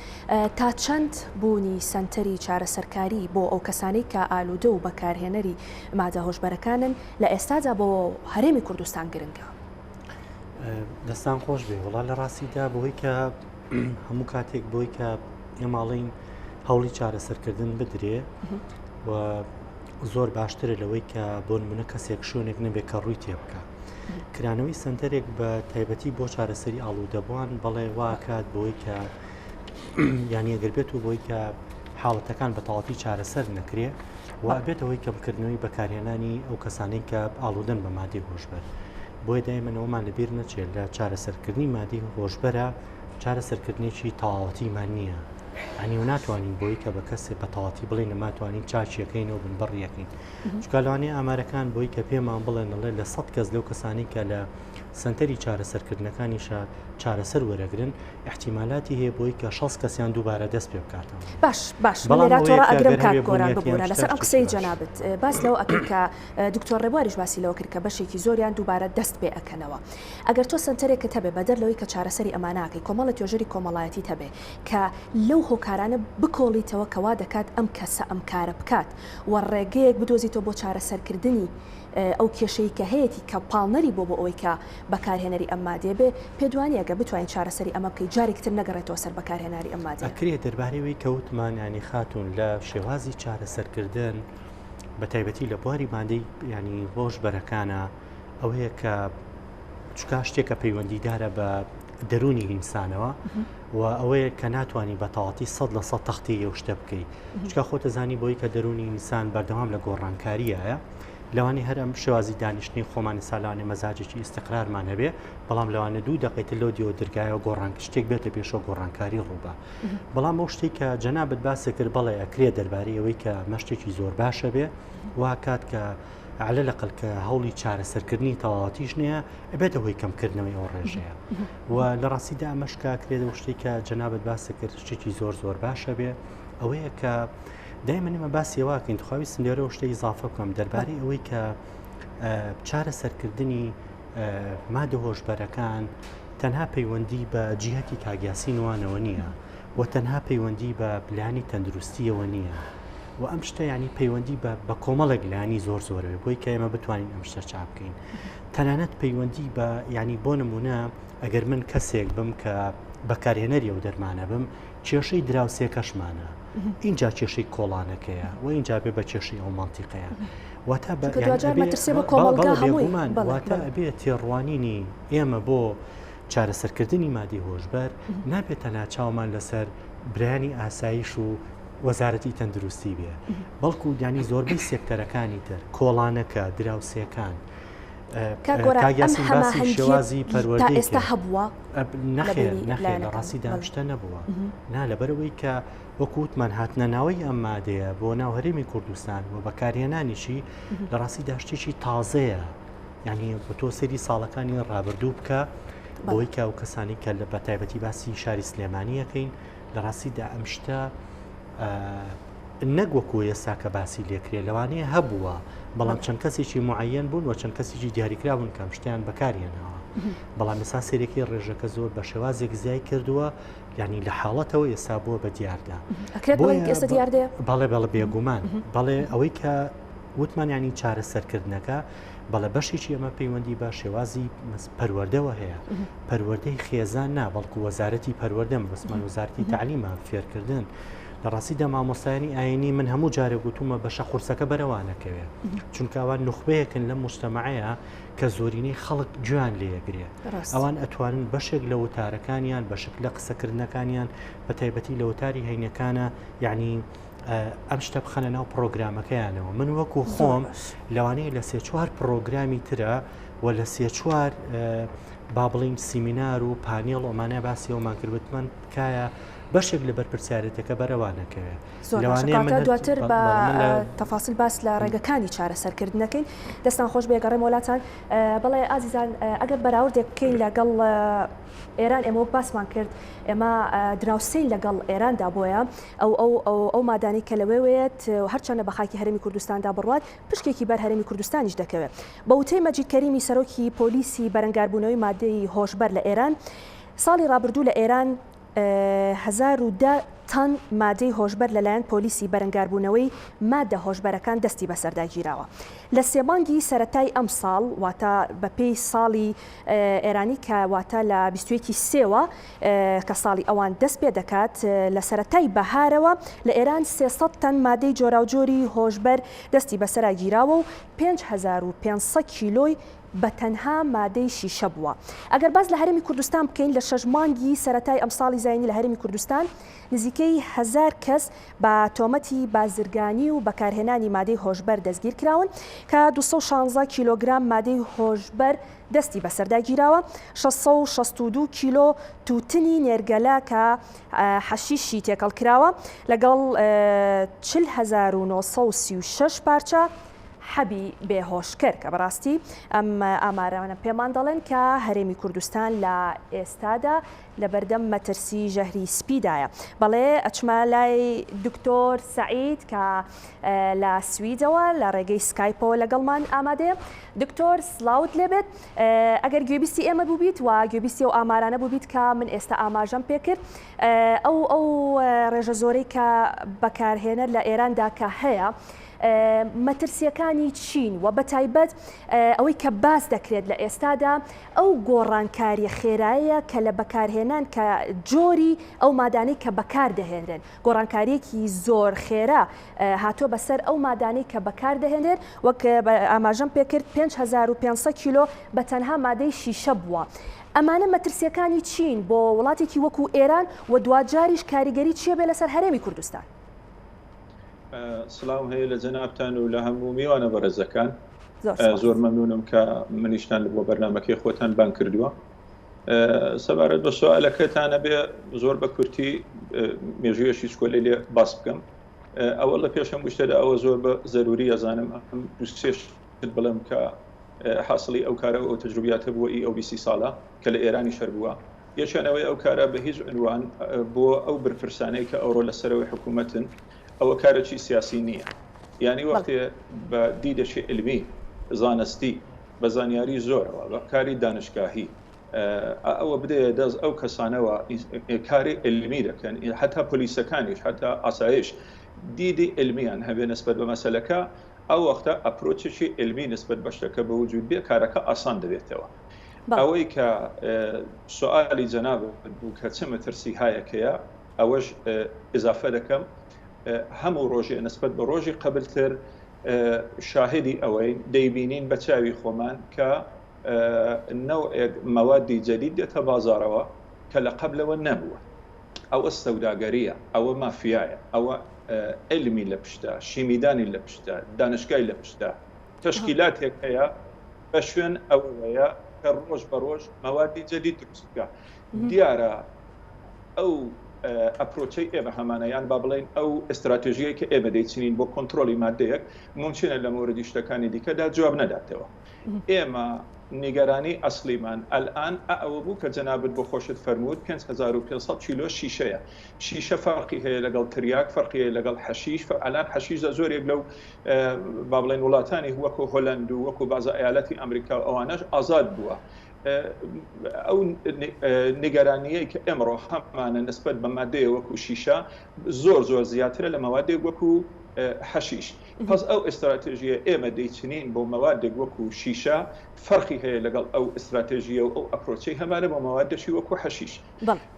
تا چەند بوونی سەنتەری چارەسەرکاری بۆ ئەو کەسانەی کە ئالوودە و بەکارهێنەری مادە هۆشبەرەکانن لە ئێستادا بۆ هەرێمی کوردستان گرنگە؟ دەستان خۆش بێ وڵا لە ڕاستیدا بۆی کە هەموو کاتێک بۆی کە ئێماڵین هەوڵی چارەسەرکردن بدرێ و زۆر باشترە لەوەی کە بۆ نمونە کەسێک شوێنێک نەبێت کە ڕووی تێ بکە کرانەوەی سنتەرێک بە تایبەتی بۆ چارەسەری ئاڵوودەبووان بەڵێ واکات بۆی کە یانی ئەگەر بێت و بۆی کە حاڵەتەکان بە تەواوی چارەسەر نەکرێ و ئەبێتە هۆی کەمکردنەوەی بەکارهێنانی ئەو کەسانەی کە ئاڵودەن بە مادەی هۆشبەر. بۆیە دایمەن ئەوەمان لەبیر نەچێت لە چارەسەرکردنی مادەی هۆشبەرە چارەسەرکردنێکی تەواوەتیمان نییە. ئەنی و ناتوانین بۆی کە بە کەسێ بە تەواتی بڵێین نەماتوانین چاکیەکەینەوە بنبڕیەکەین. چونکە لەوانەیە ئامارەکان بۆی کە پێمان بڵێن ئەڵێ لە سەد کەس لەو کەسانی کە لە سەنتەری چارەسەرکردنەکانیشە چارەسەر وەرەگرن ئیحتیمالاتی هەیە بۆی کە 60 کەسیان دووبارە دەست پێ بکاتەوە. باش باش من بەڵام لێرە ئەوەیە تۆڕە کە ئەگرم گەر کاک هەبێ گۆران بونیەتی ئەم ببورە شتە لەسەر ئەم شتێکی قسەی باش. جەنابت باس لەوە ئەکەی کە دکتۆر ڕێبواریش باسی لەوە کرد کە بەشێکی زۆریان دووبارە دەست پێ ئەکەنەوە ئەگەر تۆ سەنتەرێکت هەبێ بەدەر لەوەی کە چارەسەری ئەمانە ئەکەی کۆمەڵە توێژەری کۆمەڵایەتیت هەبێ کە لەو هۆکارانە بکۆڵیتەوە کە وا دەکات ئەم کەسە ئەم کارە بکات و ڕێگەیەک بدۆزیتەوە بۆ چارەسەرکردنی ئەو کێشەی کە هەیەتی کە پاڵنەری بووە بۆ ئەوەی کە بەکارهێنەری ئەم مادەیە بێ، پێت وانیە گەر بتوانین چارەسەری ئەمە بکەی جارێکی تر نەگەڕێتەوە سەر بەکارهێناری ئەم مادەیە؟ ئەکرێ دەربارەی ئەوەی کە وتمان یانی خاتوون لە شێوازی چارەسەرکردن بە تایبەتی لە بواری مادەی یانی هۆشبەرەکانە ئەوەیە کە چکا شتێکە پەیوەندیدارە بە دەروونی ئینسانەوە و ئەوەیە کە ناتوانانی بە تەواتی سەد لە سەد تەختی ئەو شتە بکەیت چکا خۆتەزانی بۆی کە دەروونی ئینسان بەردەوام لە گۆڕانکاریایە لەوانەیە هەر ئەم شێوازی دانیشتنی خۆمان ئێستا لەوانەیە مەزاجێکی ئیستقرارمان هەبێ بەڵام لەوانە دوو دەقەی تر لەو دیوە درگایەوە گۆڕان شتێک بێتە پێشەوە گۆڕانکاری ڕووبا بەڵام ئەو شتێک کە جەنابت باسی کرد بەڵێ ئەکرێ دەربارەی ئەوەی کە مەشتێکی زۆر باشە بێ وا کات کە على الأقل کە هەوڵی چارەسەرکردنی تەواوەتیش نییە ئەبێتە هۆی کەمکردنەوەی ئەو ڕێژەیە و لە ڕاستیدا ئەمەش کاکرێت ئەو شتێک کە جەنابت باسی کرد شتێکی زۆر زۆر باشە بێ ئەوەیە کە دایمەن ئێمە باسی ئەوە ئەکەین تخوا ویستم لێرەوە شتێک ئیزافە بکەم دەربارەی ئەوەی کە چارەسەرکردنی مادە هۆشبەرەکان تەنها پەیوەندی بە جیهتی کاگیاسی نوانەوە نییە و تەنها پەیوەندی بە پلانی تەندروستیەوە نییە و ئەم شتە ینی پەیوەندی بە بە کۆمەڵێک لانی زۆر زۆرەوە بۆی کە ئێمە بتوانین ئەم شتە چاپ بکەین تەنانەت پەیوەندی بە ینی بۆ نمونە ئەگەر من کەسێک بم کە بەکارهێنەری ئەو دەرمانە بم کێشەی دراوسێکەشمانە ئینجا کێشەی کۆڵانەکەیە و ئینجا بێ بە کێشەی ئەو مەنتیقەیە واتە بە چونکە دواجار مەترسیە بۆ کۆمەڵگا هەمووی. بێگومان بەڵێ، واتە بەڵێ. ئەبێ تێڕوانینی ئێمە بۆ چارەسەرکردنی مادەی هۆشبەر نابێت تەنها چاومان لەسەر برایانی ئاسایش و وەزارەتی تەندروستی بێ بەڵکو یانی زۆربەی سێکتەرەکانی تر کۆڵانەکە دراوسێکان کاک گۆران کاک ئەم یاسین باسی هەماهەنگیە شێوازی تا پەروەردەی ئێستا کرد. هەبووە؟ نەخێر بەینی نەخێر لە لایەنەکان ڕاستیدا ئەم بەڵێ. شتە نەبووە نا لەبەرئەوەی کە وەکو وتمان هاتنە ناوەی ئەم مادەیە بۆ ناو هەرێمی کوردستان و بەکارهێنانیشی لە ڕاستیدا شتێکی تازەیە یعنی بە تۆ سەیری ساڵەکانی ڕابردوو بکە بۆی کە ئەو کەسانی کە لە بەتایبەتی باسی شاری سلێمانیەکەین لە ڕاستیدا ئەم شتە نەک وەکو ئێستا کە باسی لێکرێ لەوانەیە هەبووە بەڵام چەند کەسێکی معەن بوون و چەند کەسێکی دیاریکرا بوون کەم شتیان بەکارهێناوە بەڵام ئێستا سێرەکی ڕێژەکە زۆر بە شێوازێک زیای کردووە یعنی لە حاڵەتەوە ئێستا بووە بە دیاردە ئێستا دیاردەیە بەڵێ بەڵێ بێگومان بەڵێ ئەوەی کە وتمان ینی چارەسەرکردنەکە بەڵێ بەشێکی ئەمە پەیوەندی بە شێوازی پەروەردەوە هەیە پەروەردەی خێزان نا بەڵکو وەزارەتی پەروەردەم بەسمان وەزارتی تعلیمە فێرکردن لە ڕاستیدا مامۆستایانی ئاینی من هەموو جارێک گوتومە بەشە قورسەکە بەرەوانەکەوێ چونکە ئەوان نوخبەیەکن لەم مجتەمەعەیە کە زۆرینەی خەڵک گوێیان لێگرێ ئەوان ئەتوانن بەشێک لە وتارەکانیان بەشک لە قسەکردنەکانیان بە تایبەتی لە وتاری هەینەکانە یعنی ئەم شتە بخەنە ناو پرۆگرامەکەیانەوە من وەکو خۆم لەوانەیە لە سێ چوار پرۆگرامی ترە و لە سێ چوار با بڵین سیمینار و پانێڵ ئەمانە باسی ئەومان کردوتمان تکایە. بەشێک لە بەرپرسیارێتەکە بەر ئەوانەکەوێ. زۆر باشە لەوانەیە من کەواتە هەر دواتر بە بەڵێ من لە تەفاسیل باس لە ڕێگەکانی چارەسەرکردن دەکەین. دەستان خۆش بێ گەڕێمەوە لاتان. بەڵێ ئازیزان ئەگەر بەراوردێک بکەین لەگەڵ ئێران ئێمە وەک باسمان کرد ئێمە دراوسێین لەگەڵ ئێراندا بۆیە ئەو ئەو ئەو ئەو مادانەی کە لەوێوەیەت هەرچەندە بە خاکی هەرێمی کوردستاندا بڕوات پشکێکی بەر هەرێمی کوردستانیش دەکەوێت. بە وتەی مەجید کەریمی سەرۆکی پۆلیسی بەرەنگاربوونەوەی مادەی هۆشبەر لە ئێران ساڵی ڕابردوو لە ئێران 1010 تەن مادەی هۆشبەر لەلایەن پۆلیسی بەرەنگاربوونەوەی مادە هۆشبەرەکان دەستی بەسەردا گیراوە. لە سێ مانگی سەرەتای ئەمساڵ، واتە بەپێی ساڵی ئێرانی کە واتە لە 21 ی سێوە کە ساڵی ئەوان دەست پێ دەکات، لە سەرەتای بەهارەوە لە ئێران 300 تەن مادەی جۆراوجۆری هۆشبەر دەستی بەسەرا گیراوە و 5500 کیلۆی بە تەنها مادەی شیشە بووە. ئەگەر باس لە هەرێمی کوردستان بکەین لە شەش مانگی سەرەتای ئەمساڵی زاینی لە هەرێمی کوردستان نزیکەی هەزار کەس بە تۆمەتی بازرگانی و بەکارهێنانی مادەی هۆشبەر دەستگیرکراون کە 216 کیلۆگرام مادەی هۆشبەر دەستی بەسەردا گیراوە، 662 کیلۆ تووتنی نێرگەلە کە حەشیشی تێکەڵ کراوە لەگەڵ 40936 پارچە حەبی بێهۆشکەر کە بەڕاستی ئەم ئامارانە پێمان دەڵێن کە هەرێمی کوردستان لە ئێستادا لەبەردەم مەترسی ژەهری سپیدایە. بەڵێ ئەچمە لای دکتۆر سەعید کە لە سویدەوە لە ڕێگەی سکایپەوە لەگەڵمان ئامادەیە. دکتۆر سڵاوت لێبێت ئەگەر گوێبیستی ئێمە بووبیت و گوێبیستی ئەو ئامارانە بووبیت کە من ئێستا ئاماژەم پێکرد ئەو ئەو ڕێژە زۆرەی کە بەکارهێنەر لە ئێراندا کە هەیە مەترسیەکانی چین و بەتایبەت ئەوەی کە باس دەکرێت لە ئێستادا ئەو گۆڕانکاریە خێرایەیە کە لە بەکارهێنان کە جۆری ئەو مادانەی کە بەکار دەهێنرێن گۆڕانکاریەکی زۆر خێرا هاتووە بەسەر ئەو مادانەی کە بەکار دەهێنرێن وەک ئاماژەم پێکرد 5500 کیلۆ بە تەنها مادەی شیشە بووە. ئەمانە مەترسیەکانی چین بۆ وڵاتێکی وەکو ئێران و دواجاریش کاریگەری چیە بێ لەسەر هەرێمی کوردستان؟ سڵاوم هەیە لە جەنابتان و لە هەموو میوانە بەڕێزەکان. زۆر مەمنونم کە منیشتان بۆ بەرنمەکەی خۆتان بان کردووە. سەبارەت بە سوالەکەتانە بێ زۆر بە کورتی مێژوویەکی چکۆلەی لێ باس بکەم. ئەوە لە پێش هەموو شتێدا ئەوە زۆر بە زەروری ئەزانم ئەم دوو سێ شت بڵێم کە حاصلی ئەو کارە و ئەو تەجروبیاتە بووە ئی ئەو 20 ساڵە کە لە ئێرانی شەر بووە. یەکیان ئەوەی ئەو کارە بە هیچ عنوان بۆ ئەو برپرسانەی کە ئەوڕۆ لە سەرەوەی حکوومەتن ئەوە کارێکی سیاسی نییە. یانی وەختێ بە دیدێکی علمی، زانستی، بە زانیاری زۆرەوە، بە کاری دانشگاهی ئەوە بدەیە دەست ئەو کەسانەوە کاری علمی دەکەن، حەتا پۆلیسەکانیش، حەتا ئاسایش دیدی علمیان هەبێ نسبەت بە مەسەلەکە، ئەو وەختە approach ێکی علمی نسبەت بە شتەکە بە وجود بێ کارەکە ئاسان دەبێتەوە. ئەوەی کە سوالی جەنابت بوو کە چ مەترسی هایەکەیە ئەوەش ئیزافە دەکەم هەموو ڕۆژێ نسبەت بە ڕۆژی قەبلتر شاهدی ئەوەین دەیبینین بە چاوی خۆمان کە نەوعێک مەوادی جەدید دێتە بازارەوە کە لە قەبلەوە نەبووە ئەوە سەوداگەریە ئەوە مافیایە ئەوە علمی لە پشتە شیمیدانی لە پشتە دانشگای لە پشتە تەشکیلاتێک هەیە بە شوێن ئەوەیە کە ڕۆژ بە ڕۆژ مەوادی جەدید دروست بکە. دیارە ئەو approach ەی ئێمە هەمانە یان با بڵێین ئەو ئێستراتێژیەی کە ئێمە دەیچنین بۆ کۆنترۆڵی مادەیەک مومکینە لە مۆردی شتەکانی دیکەدا جواب نەداتەوە. ئێمە نیگەرانی ئەسڵیمان ئەلئان ئەوە بوو کە جەنابت بۆ خۆشت فەرمووت 5500 کیلۆ شیشەیە. شیشە فەرقی هەیە لەگەڵ تریاک، فەرقی هەیە لەگەڵ حەشیش، ئەلان حەشیشدا زۆرێک لەو با بڵێن وڵاتانی وەکو هۆلەند و وەکو بازە ئەیالەتی ئەمریکا و ئەوانەش ئازاد بووە. ئەو نیگەرانیەی کە ئێمڕۆ هەمانە نسبەت بە مادەیە وەکو شیشە زۆر زۆر زیاترە لە مەوادێک وەکو حەشیش. پس ئەو ئیستراتێژیە ئێمە دەیچنین بۆ مەوادێک وەکو شیشە فەرقی هەیە لەگەڵ ئەو ئیستراتێژیە و ئەو approach ەی هەمانە بۆ مەوادێکی وەکو حەشیش.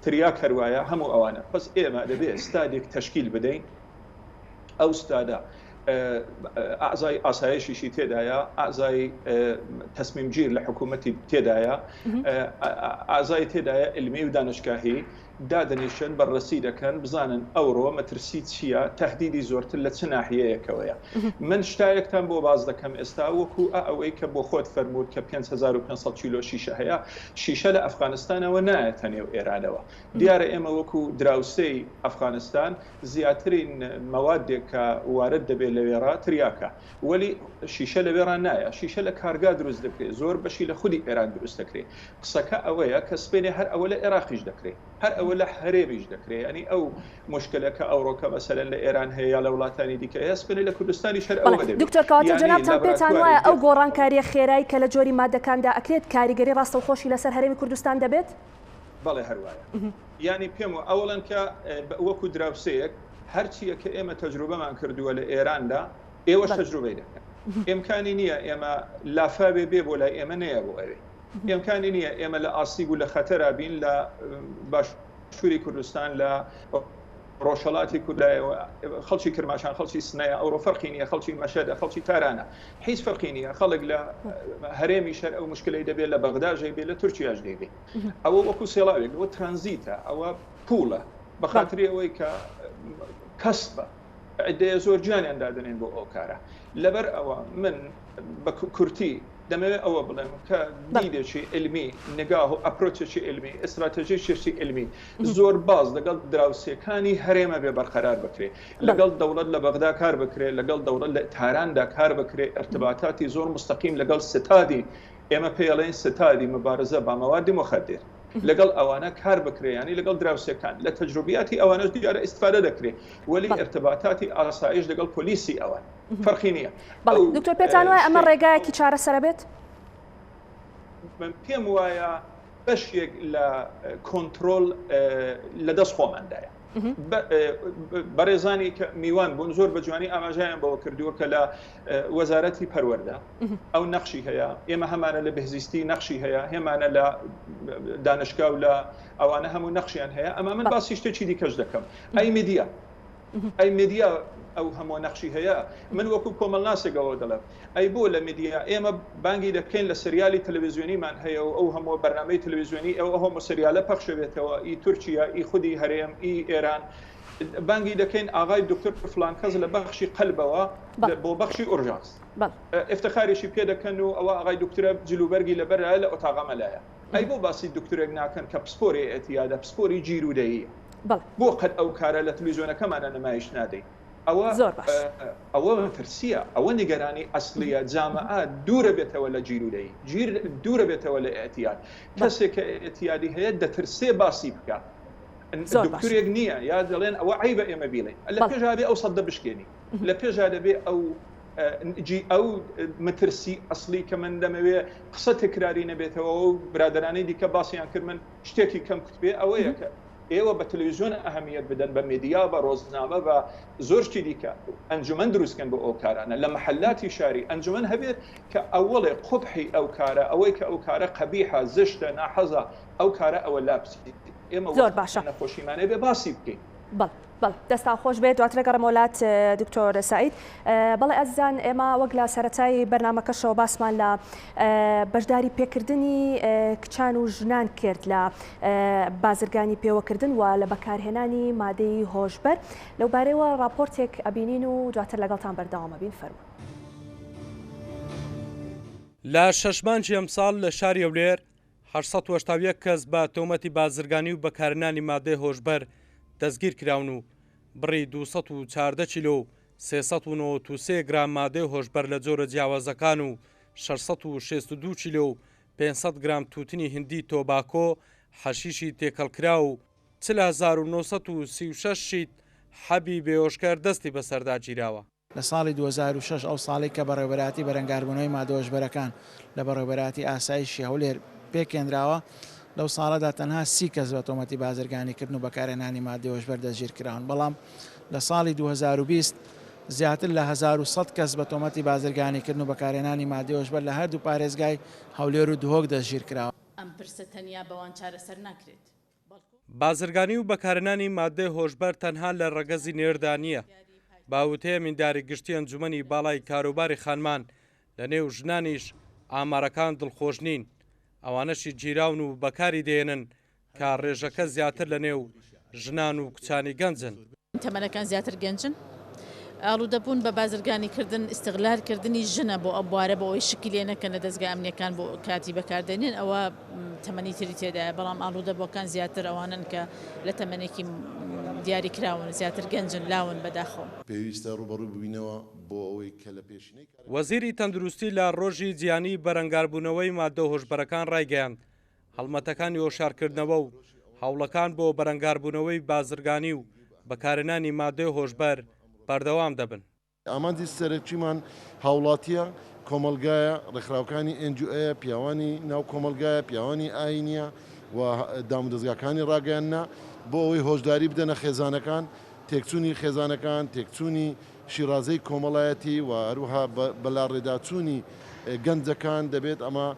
تریاک هەروایە هەموو ئەوانە. پس ئێمە دەبێ ستادێک تەشکیل بدەین ئەو ستادە ئەعزای ئاسایشیشی تێدایە، ئەعزای تەسمیمگیر لە حکوومەتی تێدایە، ئەعزای تێدایە علمی و دانشگاهی. دادەنیشن بەڕرەسی دەکەن بزانن ئەوڕۆ مەترسی چییە، تەهدیدی زۆرتر لە چ ناحیەیەکەوەیە. من شتایەکتان بۆ باس دەکەم ئێستا وەکو ئە ئەوەی کە بۆ خۆت فەرمووت کە 5500 کیلۆ شیشە هەیە، شیشە لە ئەفغانستانەوە نایەتە نێو ئێرانەوە. دیارە ئێمە وەکو دراوسێی ئەفغانستان زیاترین مەوادێک کە وارد دەبێت لەوێڕا تریاکە. وەلی شیشە لەوێڕا نایە، شیشە لە کارگا دروست دەکرێ، زۆر بەشی لە خودی ئێران دروست دەکرێ. قسەکە ئەوەیە کە سبەینێ هەر ئەوە لە ئێراقیش دەکرێ، هەر ئەوە لە هەرێمیش دەکرێ، یانی ئەو موشکلە کە ئەوڕۆکە مەسەلەن لە ئێران هەیە یا لە وڵاتانی دیکە هەیە، سبەینێ لە کوردستانیش هەر بەڵێ ئەوە دەبێ. دکتۆر کەواتە یانی جەنابتان پێتان لابراتواری وایە ئەو دێت. گۆڕانکارییە خێرای کە لە جۆری مادەکاندا ئەکرێت کاریگەری ڕاستەوخۆشی لەسەر هەرێمی کوردستان دەبێت؟ بەڵێ هەر وایە. یانی پێم وایە ئەوەڵەن کە وەکوو دراوسێیەک هەرچییە کە ئێمە تەجروبەمان کردووە لە ئێراندا ئێوەش تەجروبەی دەکەن. ئیمکانی نییە ئێمە لافاوێ بێ بۆ لای ئێمە نەیە بۆ ئەوێ. ئیمکانی نییە ئێمە لە ئاسیب و لە خەتەرا بین لە باشووری کوردستان لە ڕۆژهەڵاتی کوردایەوە خەڵکی کرماشان خەڵکی سنەیە ئەوڕۆ فەرقی نییە خەڵکی مەشهەدە خەڵکی تارانە هیچ فەرقی نییە خەڵک لە هەرێمی شەر ئەو مشکلەی دەبێت لە بەغداژەی بێ لە تورکیاش دەیبێ ئەوە وەکو سێڵاوێک ئەوە ترانزیتە ئەوە پوڵە بە خاتری ئەوەی کە کەسبە عدەیە زۆر گیانیان دادەنێن بۆ ئەو کارە لەبەر ئەوە من بە کورتی دەمەوێت ئەوە بڵێم کە دیدێکی علمی نگاه و approach ێکی علمی ئیستراتێژیشێکی علمی زۆر باز لەگەڵ دراوسێکانی هەرێمە بێ بەرقەرار بکرێ لەگەڵ دەوڵەت لە بەغدا کار بکرێ لەگەڵ دەوڵەت لە تاراندا کار بکرێ ارتباطاتی زۆر مستەقیم لەگەڵ ستادی ئێمە پێڵێن ستادی مبارزە با مواد مخدر لەگەڵ ئەوانە کار بکرێ یانی لەگەڵ دراوسێکان لە تەجروبیاتی ئەوانەش دیارە ئیستفادە دەکرێ وەلی ئرتباتاتی ئاسایش لەگەڵ پۆلیسی ئەوان فەرقی نییە. بەڵێ دکتۆر پێتان وایە ئەمە ڕێگایەکی چارەسەرە بێت؟ من پێم وایە بەشێک لە کۆنترۆل لە دەست خۆماندایە. بەڕێزانی کە میوان بوون زۆر بە جوانی ئاماژەیان بەوە کردووە کە لە وەزارەتی پەروەردە ئەو نەخشی هەیە ئێمە هەمانە لە بهزیستی نەخشی هەیە هێمانە لە دانشگا و لە ئەوانە هەموو نەخشیان هەیە ئەما من باسی شتێکی دیکەش دەکەم ئەی میدیا ئەی میدیا ئەو هەموو نەخشی هەیە من وەکو کۆمەڵناسێکەوە دەڵێم ئەی بۆ لە میدیا ئێمە بانگی دەکەین لە سریالی تەلەویزیۆنیمان هەیە و ئەو هەموو بەرنامەی تەلەویزیۆنی ئەو هەموو سریالە پەخشەبێتەوە ئی تورکیا ئی خودی هەرێم ئی ئێران بانگی دەکەین ئاغای دکتۆر فلان کەس لە بەخشی قەلبەوە بۆ بەخشی urgence ئفتخاریشی پێ دەکەن و ئەوە ئاغای دکتۆرە جلوبەرگی لەبەرایە لە ئۆتاغەمەلایە ئەی بۆ باسی دکتۆرێک ناکەن کە پسپۆری ئێتیادە پسپۆری گیرودەییە بۆ قەت ئەو کارە لە تلویزیۆنەکەمانە نمایش نادەین ئەوە زۆر باش. ئەوە مەترسیە ئەوە نیگەرانی ئەسڵیە جامعە دوورە بێتەوە لە گیرودەیی گیر دوورە بێتەوە لە ئێعتیاد کەسێک کە ئێعتیادی هەیە دەترسێ باسی بکا زۆر باش. دکتورێک نییە یا دەڵێن ئەوە عەیبە ئێمە بیڵێین لە بەڵێ. پێشا بێ ئەو سەدە بشکێنی لە پێشا دەبێ ئەو جی ئەو مەترسی ئەسڵی کە من دەمەوێ قسە تکراری نەبێتەوە و برادەرانی دیکە باسیان کرد من شتێکی کەم کوتبێ ئەوەیە کە ئێوە بە تەلەویزیۆن ئەهەمیەت بدەن بە مێدیا بە ڕۆزنامە بە زۆر شتی دیکە ئەنجومەن دروست کەن بۆ ئەو کارانە لە مەحەلاتی شاری ئەنجومەن هەبێت کە ئەوەڵێ قوبحی ئەو کارە ئەوەی کە ئەو کارە قەبیحە زشتە ناحەزە ئەو کارە ئەوە لابچیت ئێمە زۆر باشە نەخۆشیمانە بێ باسی بکەین. بەڵێ. بەڵێ دەستان خۆش بێت دواتر ئەگەڕێمەوە لات دکتۆر سەعید. بەڵێ ئازیزان ئێمە وەک لە سەرەتای بەرنامەکەشەوە باسمان لە بەشداری پێکردنی کچان و ژنان کرد لە بازرگانی پێوەکردن و لە بەکارهێنانی مادەی هۆشبەر لەو بارەیەوە ڕاپۆرتێک ئەبینین و دواتر لەگەڵتان بەردەوامە بین فەرموون. لە شەش مانگی ئەمساڵ لە شاری هەولێر 881 کەس بە تۆمەتی بازرگانی و بەکارهێنانی مادەی هۆشبەر دەستگیرکراون و بڕی 214 کیلۆ و 393 گرام مادەی هۆشبەر لە جۆرە جیاوازەکان و 662 کیلۆ و 500 گرام تووتنی هندی tobacco، حەشیشی تێکەڵکراو و 40936 شیت حەبی بێهۆشکەر دەستی بەسەردا گیراوە. لە ساڵی 2006 ئەو ساڵەی کە بەڕێوەبەرایەتی بەرەنگاربوونەوەی مادە هۆشبەرەکان لە بەڕێوەبەرایەتی ئاسایشی هەولێر پێکهێنراوە، لەو ساڵەدا تەنها سی کەس بە تۆمەتی بازرگانیکردن و بەکارهێنانی مادەی هۆشبەر دەستگیرکراون، بەڵام لە ساڵی 2020 زیاتر لە 1100 کەس بە تۆمەتی بازرگانیکردن و بەکارهێنانی مادەی هۆشبەر لە هەردوو پارێزگای هەولێر و دهۆک دەستگیرکراون. ئەم پرسە تەنیا بەوان چارەسەر ناکرێت. بازرگانی و بەکارهێنانی ماددەی هۆشبەر تەنها لە ڕەگەزی نێردا نییە، بە وتەی ئەمینداری گشتی ئەنجومەنی باڵای کاروباری خانمان، لە نێو ژنانیش ئامارەکان دڵخۆش نین، ئەوانەشی گیراون و بەکاری دەهێنن کە ڕێژەکە زیاتر لە نێو ژنان و کچانی گەنجن. تەمەنەکان زیاتر گەنجن. ئاڵوودەبوون بە بازرگانی کردن، ئیستغلال کردنی ژنە بۆ ئەم بوارە بۆ ئەوەی شکی لێ نەکەن لە دەزگا ئەمنیەکان بۆ کاتی بەکاردێنن ئەوە تەمەنی تری تێدایە بەڵام ئاڵوودەبووەکان زیاتر ئەوانەن کە لە تەمەنێکی دیاری کراون زیاتر گەنجن لاون بەداخەوە. پێویستە ڕووبەڕووی ببینەوە بۆ ئەوەی کە لە پێشینەی کارەکانی. وەزیری تەندروستی لە ڕۆژی جیهانیی بەرەنگاربوونەوەی ماددە هۆشبەرەکان ڕایگەیاند، هەڵمەتەکانی هۆشیارکردنەوە و هەوڵەکان بۆ بەرەنگاربوونەوەی بازرگانی و بەکارهێنانی ماددەی هۆشبەر بەردەوام دەبن. ئامانجی سەرەکیمان هاوڵاتییە، کۆمەڵگایە، ڕێکخراوەکانی NGO یە، پیاوانی ناو کۆمەڵگایە، پیاوانی ئایینییە و دامودەزگاکانی ڕاگەیاندنە بۆ ئەوەی هۆشداری بدەنە خێزانەکان، تێکچوونی خێزانەکان، تێکچوونی شیرازەی کۆمەڵایەتی و هەروەها بەلاڕێداچوونی گەنجەکان دەبێت ئەمە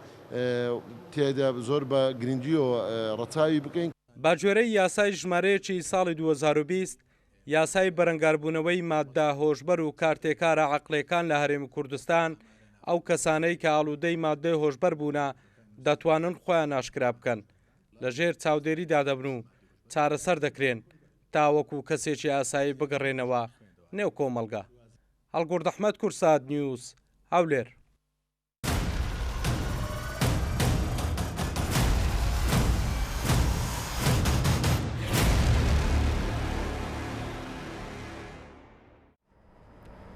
تێدا زۆر بە گرنگییەوە ڕەچاوی بکەین. بەگوێرەی یاسای ژمارەیەکی ساڵی 2020، یاسای بەرەنگاربوونەوەی ماددە هۆشبەر و کارتێکارە عەقڵیەکان لە هەرێمی کوردستان، ئەو کەسانەی کە ئاڵوودەی ماددەی هۆشبەر بوونە دەتوانن خۆیان ئاشکرا بکەن، لەژێر چاودێریدا دەبن و چارەسەر دەکرێن تاوەکو کەسێکی ئاسایی بگەڕێنەوە نێو کۆمەڵگە. هەڵگورد ئەحمەد، کوردسات نیوز، هەولێر.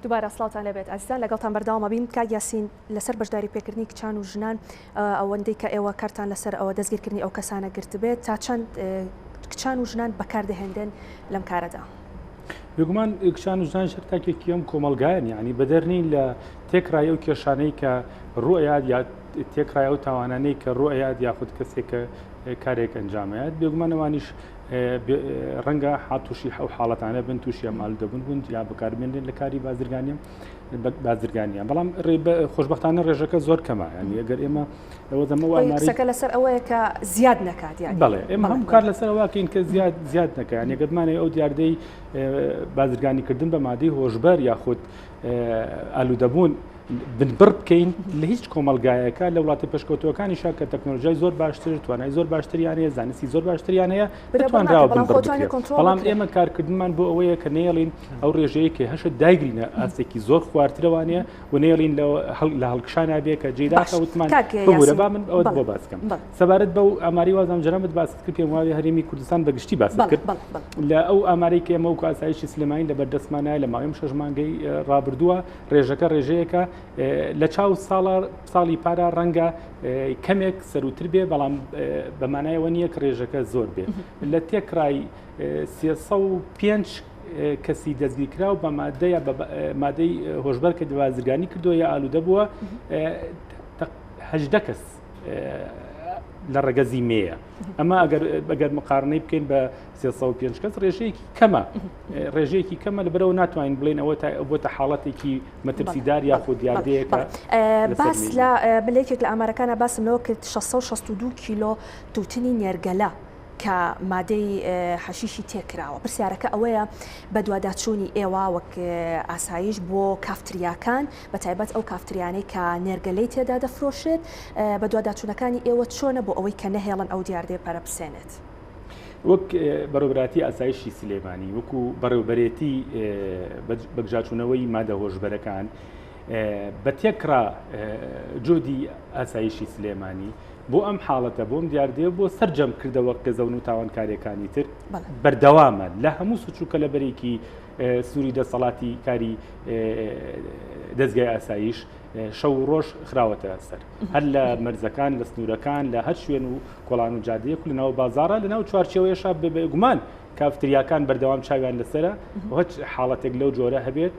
دووبارە سڵاوتان لێبێت ئازیزان لەگەڵتان بەردەوام ئەبین کاک یاسین لەسەر بەشداری پێکردنی کچان و ژنان ئەوەندەی کە ئێوە کارتان لەسەر ئەوە دەستگیرکردنی ئەو کەسانە گرتبێت تا چەند کچان و ژنان بەکاردەهێنرێن لەم کارەدا؟ بێگومان کچان و ژنان هەر تاکێکی ئەم کۆمەڵگایەن یعنی بەدەر نین لە تێکڕای ئەو کێشانەی کە ڕوئەیات یا تێکڕای ئەو تاوانانەی کە ڕوئەیات یاخود کەسێک کە کارێک ئەنجامەیات بێگومان ئەوانیش ڕەنگە تووشی ئەو حاڵەتانە بن تووشی ئەم ئالوودەبوون بوون یا بەکاربێنرێن لە کاری بازرگانیان بازرگانیان بەڵام خۆشببختانە ڕێژەکە زۆر کەمە ینی ئەگەر ئێمە ئەوە دەمەوە قسەکە لەسەر ئەوەیە کە زیاد نەکات یان بەڵێ ئێمە هەم کار لەسەر ئەوەکەین کە زیاد زیاد نەکە یان گەرمانەوە ئەو دیاردەی بازرگانیکردن بە مادەی هۆشبەر یاخود ئالوودەبوون بنبڕ بکەین لە هیچ کۆمەلگایەکە لە وڵاتی پێشکەوتوەکانیشا کە تەکنۆلژیای زۆر باشتر توانای زۆر باشتریان هەیە زانستی زۆر باشتریان هەیە بتوانراوە بنبڕ بکرێت بەڵام ئێمە کارکردنمان بۆ ئەوەیە کە نەیەڵین ئەو ڕێژەیە کە هەشە دایگرینە ئاستێکی زۆر خوارترەوانە و نەیەڵین لە هەڵکشانە بێ کە جێداخە وتمان ببورە با من ئەوەت بۆ باس بکەم سەبارەت بەو ئاماری وازم جەنابت باست کرد پێم وایە هەرێمی کوردستان بە گشتی باست کرد لە ئەو ئامارەی کە ئێمە وەکو ئاسایشی سلێمانی لە بەردەستمانایە لە ماوەی شەش مانگەی ڕابردووە ڕێژەکە ڕێژەیەکە لە چاو ساڵە ساڵی پارە ڕەنگە کەمێک سەروتر بێ بەڵام بەمانایەوە نییە کە ڕێژەکە زۆر بێ لە تێکڕای 305 کەسی دەستگیرکراو بە مادە یا مادەی هۆشبەر کە بازرگانی کردووە یا ئالوودە بووە هەژدە کەس لە ڕەگەزی مێیە ئەمە ئەگەر ئەگەر مقارنەی بکەین بە 305 کەس ڕێژەیەکی کەمە ڕێژەیەکی کەمە لەبەرەوە ناتوانین بڵێن ئەوە تا بۆتە حاڵەتێکی مەترسیدار یاخود دیاردەیەکە باس لە بلێکێک لە ئامارەکانە باسم لەوە کرد 662 کیلۆ توتنی نێرگەلە کە مادەی حەشیشی تێکراوە پرسیارەکە ئەوەیە بەدواداچوونی ئێوە وەک ئاسایش بۆ کافتریاکان بە تایبەت ئەو کافتریانەی کە نێرگەلەی تێدا دەفرۆشرێت بەدواداچوونەکانی ئێوە چۆنە بۆ ئەوەی کە نەهێڵن ئەو دیاردەیە پەرە بسێنێت؟ وەک بەڕێوەبەرایەتی ئاسایشی سلێمانی وەکو بەڕێوەبەرێتی بەگژاچوونەوەی مادە هۆشبەرەکان بە تێکڕا جۆدی ئاسایشی سلێمانی بۆ ئەم حاڵەتە بۆم دیاردەیە بۆ سەرجەم کردەوە قێزەون و تاوانکاریەکانی تر بەردەوامە لە هەموو سوچوکە لە بەرێکی سووری دەسەڵاتی کاری دەستگای ئاسایش شەو و ڕۆژ خراوەتە سەر هەر لە مەرزەکان لە سنوورەکان لە هەر شوێن و کۆڵان و جادەیەک لە ناو بازارە لە ناو چوارچێوەیەشا بێگومان کافتریاکان بەردەوام چاویان لەسرە هەچ حاڵەتێک لەو جۆرە هەبێت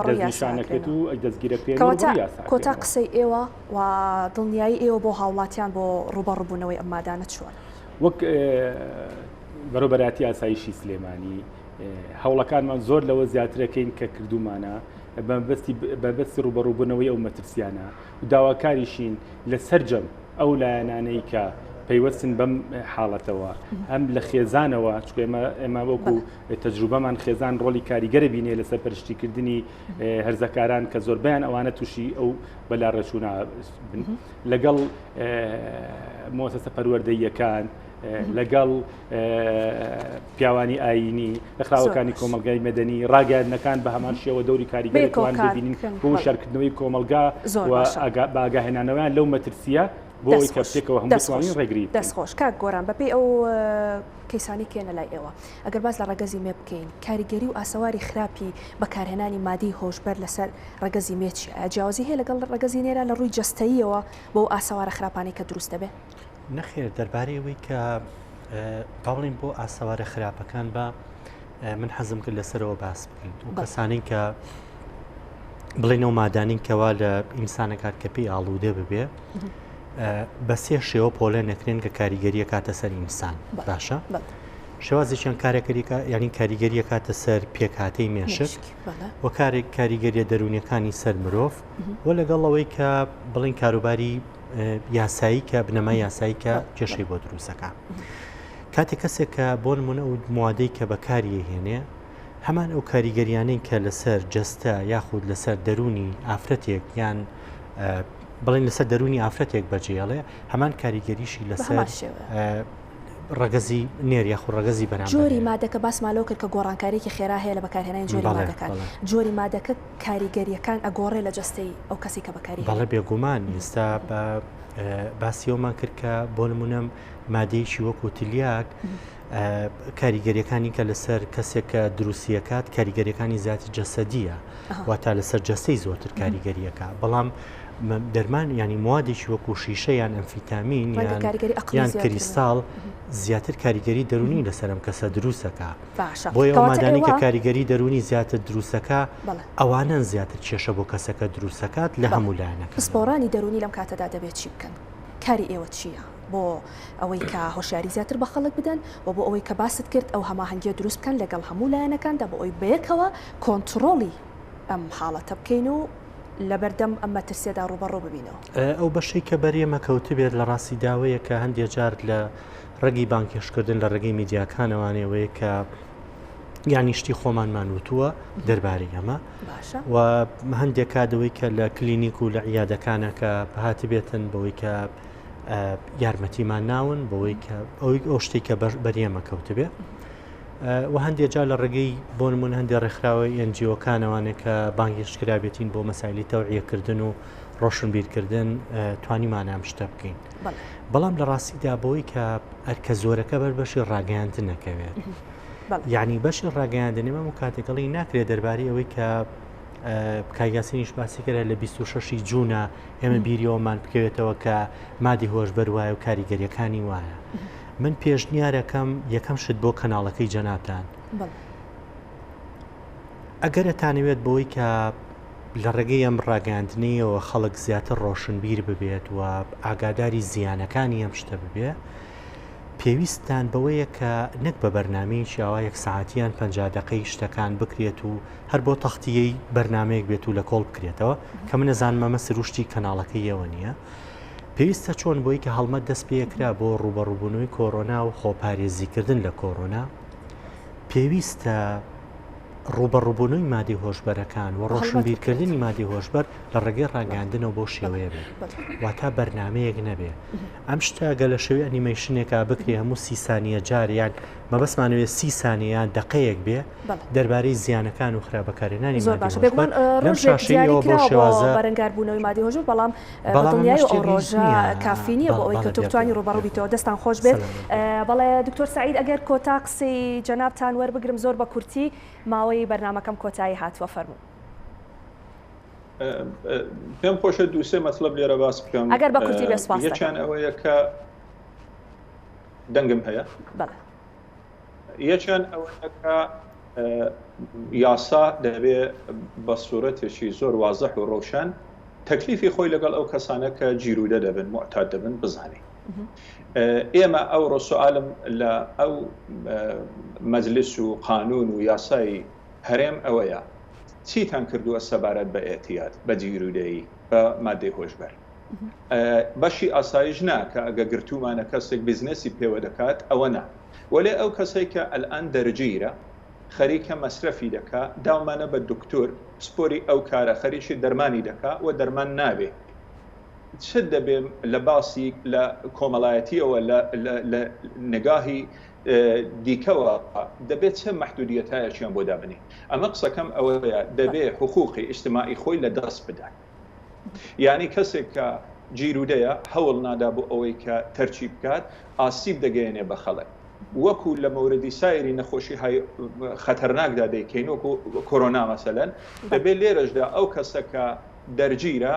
دەستنیشانەکرێت و دەستگیرەکرێن کۆتا قسەی ئێوە و دڵنیایی ئێوە بۆ هاوڵاتیان بۆ ڕوبەڕبوونەوەی ئەم مادانە چۆن وەک بەڕێوەبەرایەتی ئاسایشی سلێمانی هەوڵەکانمان زۆر لەوە زیاترەکەین کە کردومانە بەبەستی ڕوبەڕوبوونەوەی ئەو مەترسیانە و داواکاریشین لە سەرجەم ئەو لایەنانەی کە پەیوەستن بەم حاڵەتەوە هەم لە خێزانەوە چونکە ئێمە ئێمە وەکو تەجروبەمان خێزان ڕۆڵی کاریگەرە بینێ لە سەرپەرشتیکردنی هەرزەکاران کە زۆربیان ئەوانە تووشی ئەو بەلاڕێچوونە بن لەگەڵ مۆسەسە پەروەردەییەکان. لەگەڵ پیاوانی ئایینی، ڕێکخراوەکانی کۆمەڵگای مەدەنی، ڕاگەیاندنەکان بە هەمان شێوە دەوری کاریگەری توان ببینین بۆ وشیارکردنەوەی کۆمەڵگا و بە ئاگاهێنانەوەیان لەو مەترسییە بۆ ئەوەی کە پێکەوە هەموو بتوانین ڕێگری بکەین. دەست خۆش کاک گۆران، بەپێی ئەو کەیسانەی کە یەنە لای ئێوە، ئەگەر باس لە ڕەگەزی مێ بکەین، کاریگەری و ئاسەواری خراپی بەکارهێنانی مادەی هۆشبەر لەسەر ڕەگەزی مێ چییە؟ ئایا جیاوازی هەیە لەگەڵ ڕەگەزی نێرا لە ڕووی جەستەییەوە بەو ئاسەوارە خراپانەی کە دروست دەبێ؟ نەخێر دەربارەی ئەوەی کە با بڵێین بۆ ئاسەوارە خراپەکان بە من حەزم کرد لەسەرەوە باس بکەین و کەسانی کە بڵێنەوە مادانین کەوا لە ئینسانەکات کە پێی ئاڵوودە ببێ بە سێ شێوە پۆلێن نەکرێن کە کاریگەریە کاتە سەر ئینسان باشە شێوازێکیان کارەکەریکە ینی کاریگەریە کاتە سەر پێکهاتەی مێشک و کارێک کاریگەریە دەرونیەکانی سەر مرۆڤ و لەگەڵ ئەوەی کە بڵین کاروباری یاسایی کە بنەمای یاسایی کە کێشەی بۆ دروستەکە کاتێک کەسێک کە بۆ نمونە ئەو موادەی کە بەکاری هێنێ هەمان ئەو کاریگەریانەی کە لەسەر جەستە یاخود لەسەر دەرونی ئافرەتێک یان بڵێن لەسەر دەرونی ئافرەتێک بەجێڵێ هەمان کاریگەریشی لەسەر ڕەگەزی نێر یاخود ڕەگەزی بەرامبەر جۆری مادەکە باسمان لەوە کرد کە گۆڕانکارییەکی خێرا هەیە لە بەکارهێنانی جۆری مادەکان جۆری مادەکە کاریگەرییەکان ئەگۆڕێ لە جەستەی ئەو کەسەی کە بەکاری بەڵێ بێگومان ئێستا بە باسی ئەومان کرد کە بۆ نمونە مادەیەکی وەکو تلیاک کاریگەریەکانی کە لەسەر کەسێک کە دروستیەکات کاریگەریەکانی زیاتر جەسەدیە واتا لەسەر جەستەی زۆرتر کاریگەریەکە بەڵام دەرمان ینی موادێکی وەکو شیشە یان ئەمفیتامین یان کریستاڵ زیاتر کاریگەری دەرونی لەسەر ئەم کەسە دروستەکە بۆیە ئەو مادانەی کە کاریگەری دەرونی زیاتر دروستەکە ئەوانەن زیاتر کێشە بۆ کەسەکە دروستەکات لە هەموو لایەنەکە. پسپۆڕانی دەرونی لەم کاتەدا دەبێت چی بکەن؟ کاری ئێوە چییە بۆ ئەوەی کە هۆشیاری زیاتر بە خەڵک بدەن و بۆ ئەوەی کە باست کرد ئەو هەماهەنگیە دروست بکەن لەگەڵ هەموو لایەنەکاندا بۆ ئەوەی بەیەکەوە کۆنتڕۆڵی ئەم حاڵەتە بکەین و لەبەردەم ئەم مەترسیەدا ڕووبەڕوو ببینەوە؟ ئەو بەشەی کە بەر ئێمە کەوتبێت لە ڕاستیدا ئەوەیە کە هەندێ جار لە ڕێگەی بانگهێشتکردن لە ڕێگەی میدیاکانەوانێ ئەوەیە کە یانی شتی خۆمانمان وتووە دەربارەی ئەمە و هەندێک کاتەوەی کە لە کلینیک و لە عیادەکانە کە هاتبێتن بەوەی کە یارمەتیمان ناون بەوەی کە ئەوەی ئەو شتێک کە بەریەمە کەوتبێ و هەندێک جار لە ڕێگەی بۆ نمونە هەندێک ڕێکخراوە NGO کانەوانێک کە بانگهێشت کرابێتین بۆ مەسایلی تەوعیەکردن و ڕۆشنبیرکردن توانیمانە ئەم شتە بکەین بەڵام لە ڕاستیدا بۆی کە ئەرکە زۆرەکە بەر بەشی ڕاگەیاندن نەکەوێت یعنی بەشی ڕاگەیاندن ئێمە کاتێکڵی ناکرێت دەربارەی ئەوەی کە کاک یاسینیش باسی کرد لە 26 جوونە ئێمە بیریەوەمان بکەوێتەوە کە مادی هۆشبەر وایە و کاریگەریەکانی وایە من پێشنیارەکەم یەکەم شت بۆ کەناڵەکەی جەنابتان ئەگەر ئەتانەوێت بەوەی کە لە ڕێگەی ئەم ڕاگەیاندنەیەوە خەڵک زیاتر ڕۆشنبیر ببێت و ئاگاداری زیانەکانی ئەم شتە ببێ پێویستتان بەوەیە کە نەک بە بەرنمەیەکی ئاوا یەک سعاتیان پ دقەی شتەکان بکرێت و هەر بۆ تەختیەی بەرنمەیەک بێت و لە کۆڵ بکرێتەوە کە من نەزانم ئەمە سروشتی کەناڵەکەی ئێوە نییە پێویستە چۆن بۆی کە هەڵمەت دەست پێکرا بۆ ڕووبەڕووبوونەوەی کۆرۆنا و خۆپارێزیکردن لە کۆرۆنا پێویستە ڕووبەڕووبوونەوەی مادەی هۆشبەرەکان و ڕۆشنبیرکردنی مادەی هۆشبەر لە ڕێگەی ڕاگەیاندنەوە بەو شێوەیە بێت واتا بەرنمەیەک نەبێ ئەم شتە گە لە شێوەی ئەنیمەیشنێکا بکرێ هەموو سی سانیە جار یان مەبەستمانەوێ سی سانیە یان دەقەیەک بێ دەربارەی زیانەکان و خراپ بەکارهێنانی زۆر باشە بێگومان ڕۆژێک دیاری کراوە بۆ بەرەنگاربوونەوەی مادەی هۆشبەر بەڵام بەدڵنیایی ئەو ڕۆژە کافی نییە بۆ ئەوەی کە تۆ بتوانی ڕووبەڕوو بیتەوە دەستان خۆش بێت بەڵێ دکتۆر سەعید ئەگەر کۆتا قسەی جەنابتان وەربگرم زۆر بە کورتی ماوەی بەرنامەکەم کۆتایی هاتووە فەرموو. پێم خۆشە دووسێ مەتڵەب لێرە باس بکەم ئەگەر بە کورتی بێ سوپاس یەکیان ئەوەیە کە دەنگم هەیە بەڵێ یەکیان ئەوەیە کە یاسا دەبێ بە سوورەتێکی زۆر وازح و ڕەوشەن تەکلیفی خۆی لەگەڵ ئەو کەسانە کە جیرودە دەبن معتاد دەبن بزانێ ئێمە ئەوڕۆ سوالم لە ئەو مەجلس و قانون و یاسای هەرێم ئەوەیە چیتان کردووە سەبارەت بە ئێتیاد بە جیرودەیی بە مادەی هۆشبەر بەشی ئاسایش نا کە ئەگە گرتوومانە کەسێک بیزنسی پێوە دەکات ئەوە نا وەلێ ئەو کەسەی کە ئەلئان دەرگیرە خەریکە مەسرەفی دەکا داومانە بە دکتۆر پسپۆری ئەو کارە خەریکی دەرمانی دەکا و دەرمان نابێ. چ دەبێ لە باسی لە کۆمەڵایەتیەوە لە لە نگاهی دیکەوە دەبێت چ مەحدودیەتایەکیان بۆ دابنێ ئەمە قسەکەم ئەوەیە دەبێ حقوقی ئیجتماعی خۆی لە دەست بدات یانی کەسێک کە جیرودەیە هەوڵ نادا بۆ ئەوەی کە تەرکی بکات ئاسیب دەگەیەنێ بە خەڵک وەکو لە مەوردی سایری نەخۆشی های خەتەرناکدا دەیکەین وەکو کۆرۆنا مەسەلەن دەبێ لێرەشدا ئەو کەسە کە دەرگیرە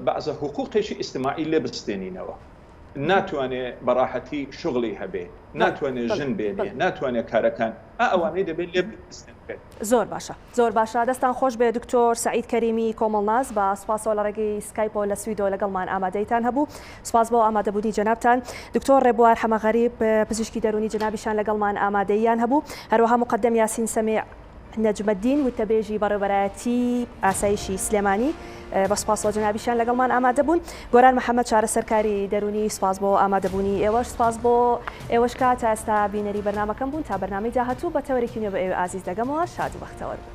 بەعزە حقوقێکی ئیجتماعی لێ بستێنینەوە ناتوانێ بەڕاحەتی شوغڵی هەبێ ناتوانێ ژن بێنێ ناتوانێ کارەکان ئا ئەوانەی دەبێ لێ بستێنرێت. زۆر باشە زۆر باشە دەستان خۆش بێ دکتۆر سەعید کەریمی کۆمەڵناس بە سوپاسەوە لە ڕێگەی سکایپەوە لە سویدەوە لەگەڵمان ئامادەیتان هەبوو سوپاس بۆ ئامادەبوونی جەنابتان دکتۆر ڕێبوار حەمەغەریب پزیشکی دەروونی جەنابیشان لەگەڵمان ئامادەییان هەبوو هەروەها موقەدەم یاسین سەمیع نەجمەدین وتەبێژی بەڕێوەبەرایەتی ئاسایشی سلێمانی بە سوپاسەوە جەنابیشیان لەگەڵمان ئامادە بوون. گۆران محەمەد چارەسەرکاری دەروونی سوپاس بۆ ئامادەبوونی ئێوەش سوپاس بۆ ئێوەش کە تا ئێستا بینەری بەرنامەکەم بوون تا بەرنامەی داهاتوو بە تەوەرێکی نوێ بە ئێوەی ئازیز دەگەمەوە شاد و بەختەوەر بن.